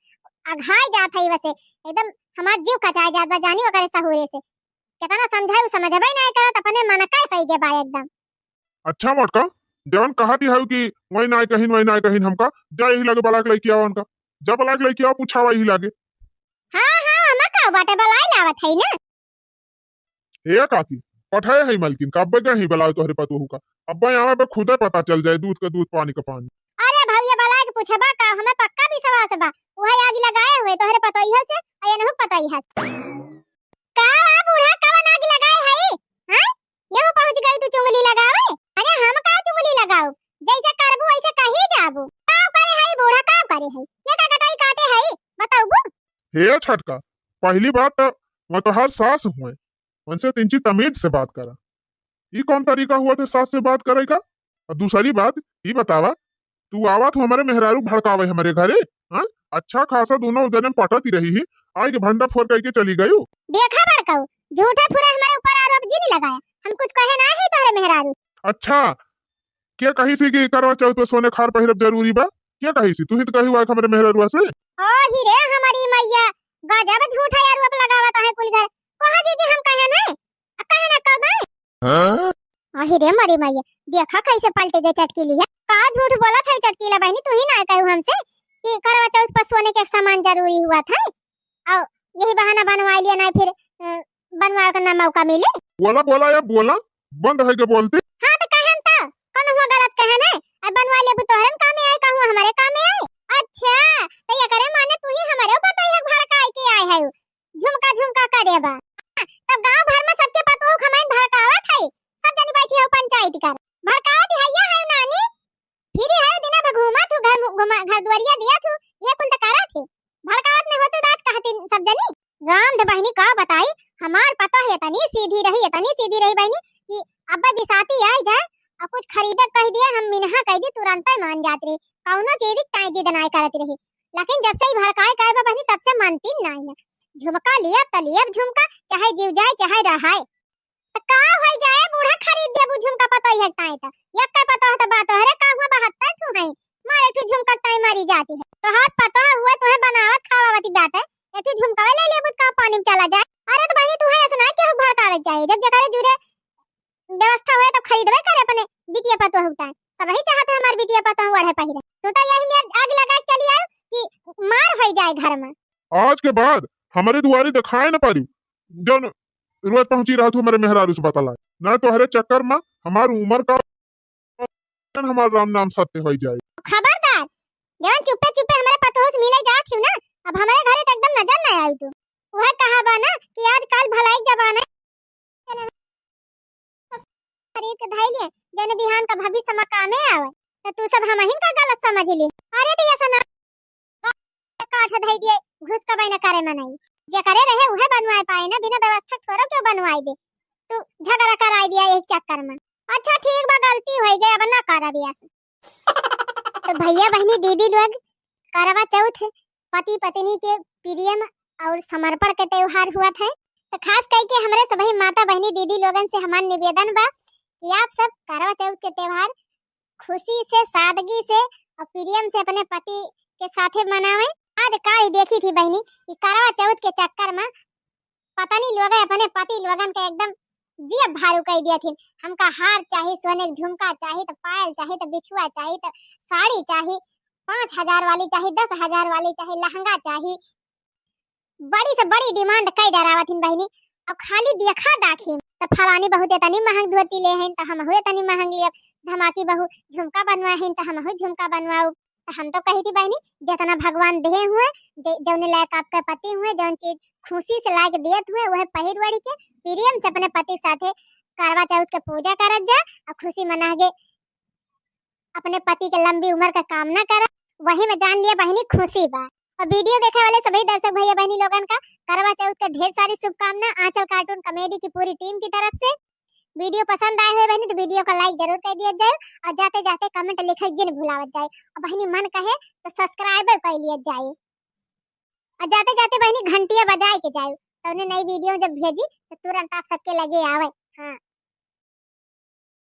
अघाई जात है वैसे, एकदम हमार जीव कचाए जात बा जानी ओकरे सहुरे से। कितना समझाई, उ समझबे नहीं करत, अपने मन का होई गे बा एकदम। अच्छा मोटका, जवन कहती है कि वही नाय कहिन, वही नाय कहिन हमका, जा यही लगे बलाक लइके आओ उनका, जा बलाक लइके आओ, पूछावा यही लगे। हाँ, हाँ, हमा का बाटे, बलाई लावत है ना। हे काकी, पठाए है मलकिन का? अब्बे गए ही बलाओ तोहरे पतोहू का। अब्बे आवे पे खुदे पता चल जाए, दूध का दूध, पानी का पानी। अरे भैया, बलाए के पूछबा का? हमें पक्का विश्वास बा, उहे आग लगाए हुए तोहरे पतोहियो से, आ एनहु पतोहिया से। का बा बूढ़ा, कवन आग लगाए है? हाँ? यहू पहुँच गई तू चुंगली लगावे? अरे हम का चुंगली लगाओ? जैसे करबू वैसे कही जाबू। का करे है बूढ़ा, का करे है? के का कटाई काटे है? बताऊबू? हे छटका, पहली बात तो वह तोहार सास हुए, उनसे तिंची तमीज से बात करा। ई कौन तरीका हुआ थे सास से बात करे का? और दूसरी बात, ई बतावा, तू आवत हो हमरे मेहरारू भड़कावे हमरे घरे, हाँ? अच्छा खासा दोनों जने पटत ही रही ही, आए के भंडा फोर करके चली गयू। देखा बड़काऊ, झूठा फुरा हमारे ऊपर आरोप जिन लगाया, हम कुछ कहे ना है तोहरे मेहरारू। अच्छा, के कही सी कि करवा चौथ पे सोने खार पहिरब जरूरी बा? के कही सी? तू ही तो कही हुआ हमरे मेहरारुआ से। ओ ही रे हमारी मैया, गजब झूठा आरोप लगावत है कुल घर। कहा जीजी हम कहे ना, आ कहे ना कब? हाँ? अहि रे मरी मैया, देखा कैसे पलटे दे चटकीली है। का झूठ बोलत है चटकीला बहिनी, तू ही ना कहू हमसे कि करवा चौथ पर सोने के सामान जरूरी हुआ था, और यही बहाना बनवा लिया, नहीं फिर, अ, बनवा के ना मौका मिले। बोला, बोला या बोला, बंद है के बोलती। हाँ तो कहन तो, कौन हुआ गलत कहन है? अब बनवा लेबू तोहरे में कामे आए, कहूँ हमारे कामे आए। अच्छा, तो ये करे माने तू ही हमारे ऊपर तो यह भड़काई के आए है। झुमका झुमका करे बा। तब गांव भर में सबके पतोह खमाइन भड़कावत है। सब जनी बैठी हो पंचायत कर। भड़कावत है या है नानी? फिरी है दिना भर घूमत हूँ घर मु-, घुमा-, घर दुआरिया दिया थू। ये कुल तो करत हूँ। भड़कावत में होते दाज कहती सब जनी। राम दे बहिनी का बताई, हमार पतोह इतनी सीधी रही, इतनी सीधी रही बहिनी कि अब्बे बिसाती आई जाए और कुछ खरीदे कह दिए, हम मिनहा कह दी, तुरंते मान जात रही। कौनो चीज ताई जिद नाय करत रही। लेकिन जब से ई भड़काए का बा बहिनी, तब से मानती नाय ना। झुमका लिया त लिया झुमका, चाहे जीव जाए चाहे रहाए। त का होई जाए बूढ़ा, खरीद देबू झुमका पतोहिया के ताई त। एक के पतोह त बा तोहरे, का हुआ बहत्तर ठू है, मारे ठू झुमका के ताई मरी जाती है। तोहार पतोह हुए तोहे बनावत खावावती बाटे, एक ठू झुमका ले लेबू त का पानी में चला जाए। अरे त बहिनी तू है ऐसा ना केहू भड़कावे के चाही, जब जकरे जुरे व्यवस्था होए तो खरीदबे करे अपने बिटिया पतोह उताए। सबही चाहत है हमार बिटिया पतोह ओढ़े पहिरे। तू तो यही में आग लगा के चली आयो कि मार होई जाए घर में। आज के बाद हमरे दुआरी दिखाए न पारी, जौन रोज पहुंची रहत हमारे मेहरारू से बतलाए। ना तोहरे चक्कर में हमार उम्र का हमार राम नाम सत्य होई जाए। खबरदार, जवन चुप्पे चुप्पे हमारे पतोह से मिले जात हियो ना, अब हमारे घरे तो एकदम नजर ना आयु तू। वह कहा बा ना कि आजकल भलाई के जमाना है, सब खरीद के धई लिए, जन बिहान का भविष्य में कामे आवे, तो तू सब हमहिन का गलत समझ ली। अरे तो ऐसा ना काठ धई दिए, घुस का बैना करे मनई। जे करे रहे उहे बनवाए पाए ना, बिना व्यवस्था थोड़ा क्यों बनवाए दे। तू झगड़ा कराई दिया एक चक्कर में। अच्छा ठीक बा, गलती होई गई, अब ना करब ऐसे। तो भैया बहिनी दीदी लोग, करवा चौथ पति पत्नी के प्रेम और समर्पण के त्योहार हुआ था। तो खास करके हमरे सभी माता बहिनी दीदी लोगन से हमार निवेदन बा कि आप सब करवा चौथ के त्योहार खुशी से, सादगी से और प्रेम से अपने पति के साथे मनावें। आज काल देखी थी बहिनी, कि करवा चौथ के चक्कर में पत्नी लोग अपने पति लोगन के एकदम जियब भारू कइ दिया थी। हमका हार चाही, सोने के झुमका चाही, तो पायल चाही, तो बिछुआ चाही, तो साड़ी चाही, पाँच हजार वाली चाही, दस हजार वाली चाही, लहंगा चाही, बड़ी से बड़ी demand कइ डरावत हिन बहिनी। अब खाली देखा दाखी, तो फलानी बहुत एतनी महंग धोती ले हैं, तो हमहू एतनी महंग लियब। धमाकी बहू झुमका बनवा हैं, तो हमहू झुमका बनवाऊ। तो हम तो कही थी बहिनी, जितना भगवान देहे हुए, जे-, जौने लायक आपके पति हुए, जौन चीज खुशी से लायक दियत हुए, वह पहिर ओढ़ी के प्रेम से अपने पति के साथे करवा चौथ के पूजा करत जा और खुशी मना के अपने पति के लंबी उम्र का कामना करा। वही में जान लिया बहिनी खुशी बा। और video देखे वाले सभी दर्शक भैया बहिनी लोगन का करवा चौथ के ढेर सारी शुभकामना आंचल cartoon comedy की पूरी team की तरफ से। Video पसंद आए हुए बहिनी तो video का like जरूर कर दिया जाए और जाते जाते comment लिखे जिन भुलावत जाए। और बहिनी मन कहे तो subscribe कर लिया जाए। और जाते जाते बहिनी घंटिया बजाए के जाए, तो उन्हें नई video जब भेजी तो तुरंत आप सबके लगे आवे। हाँ,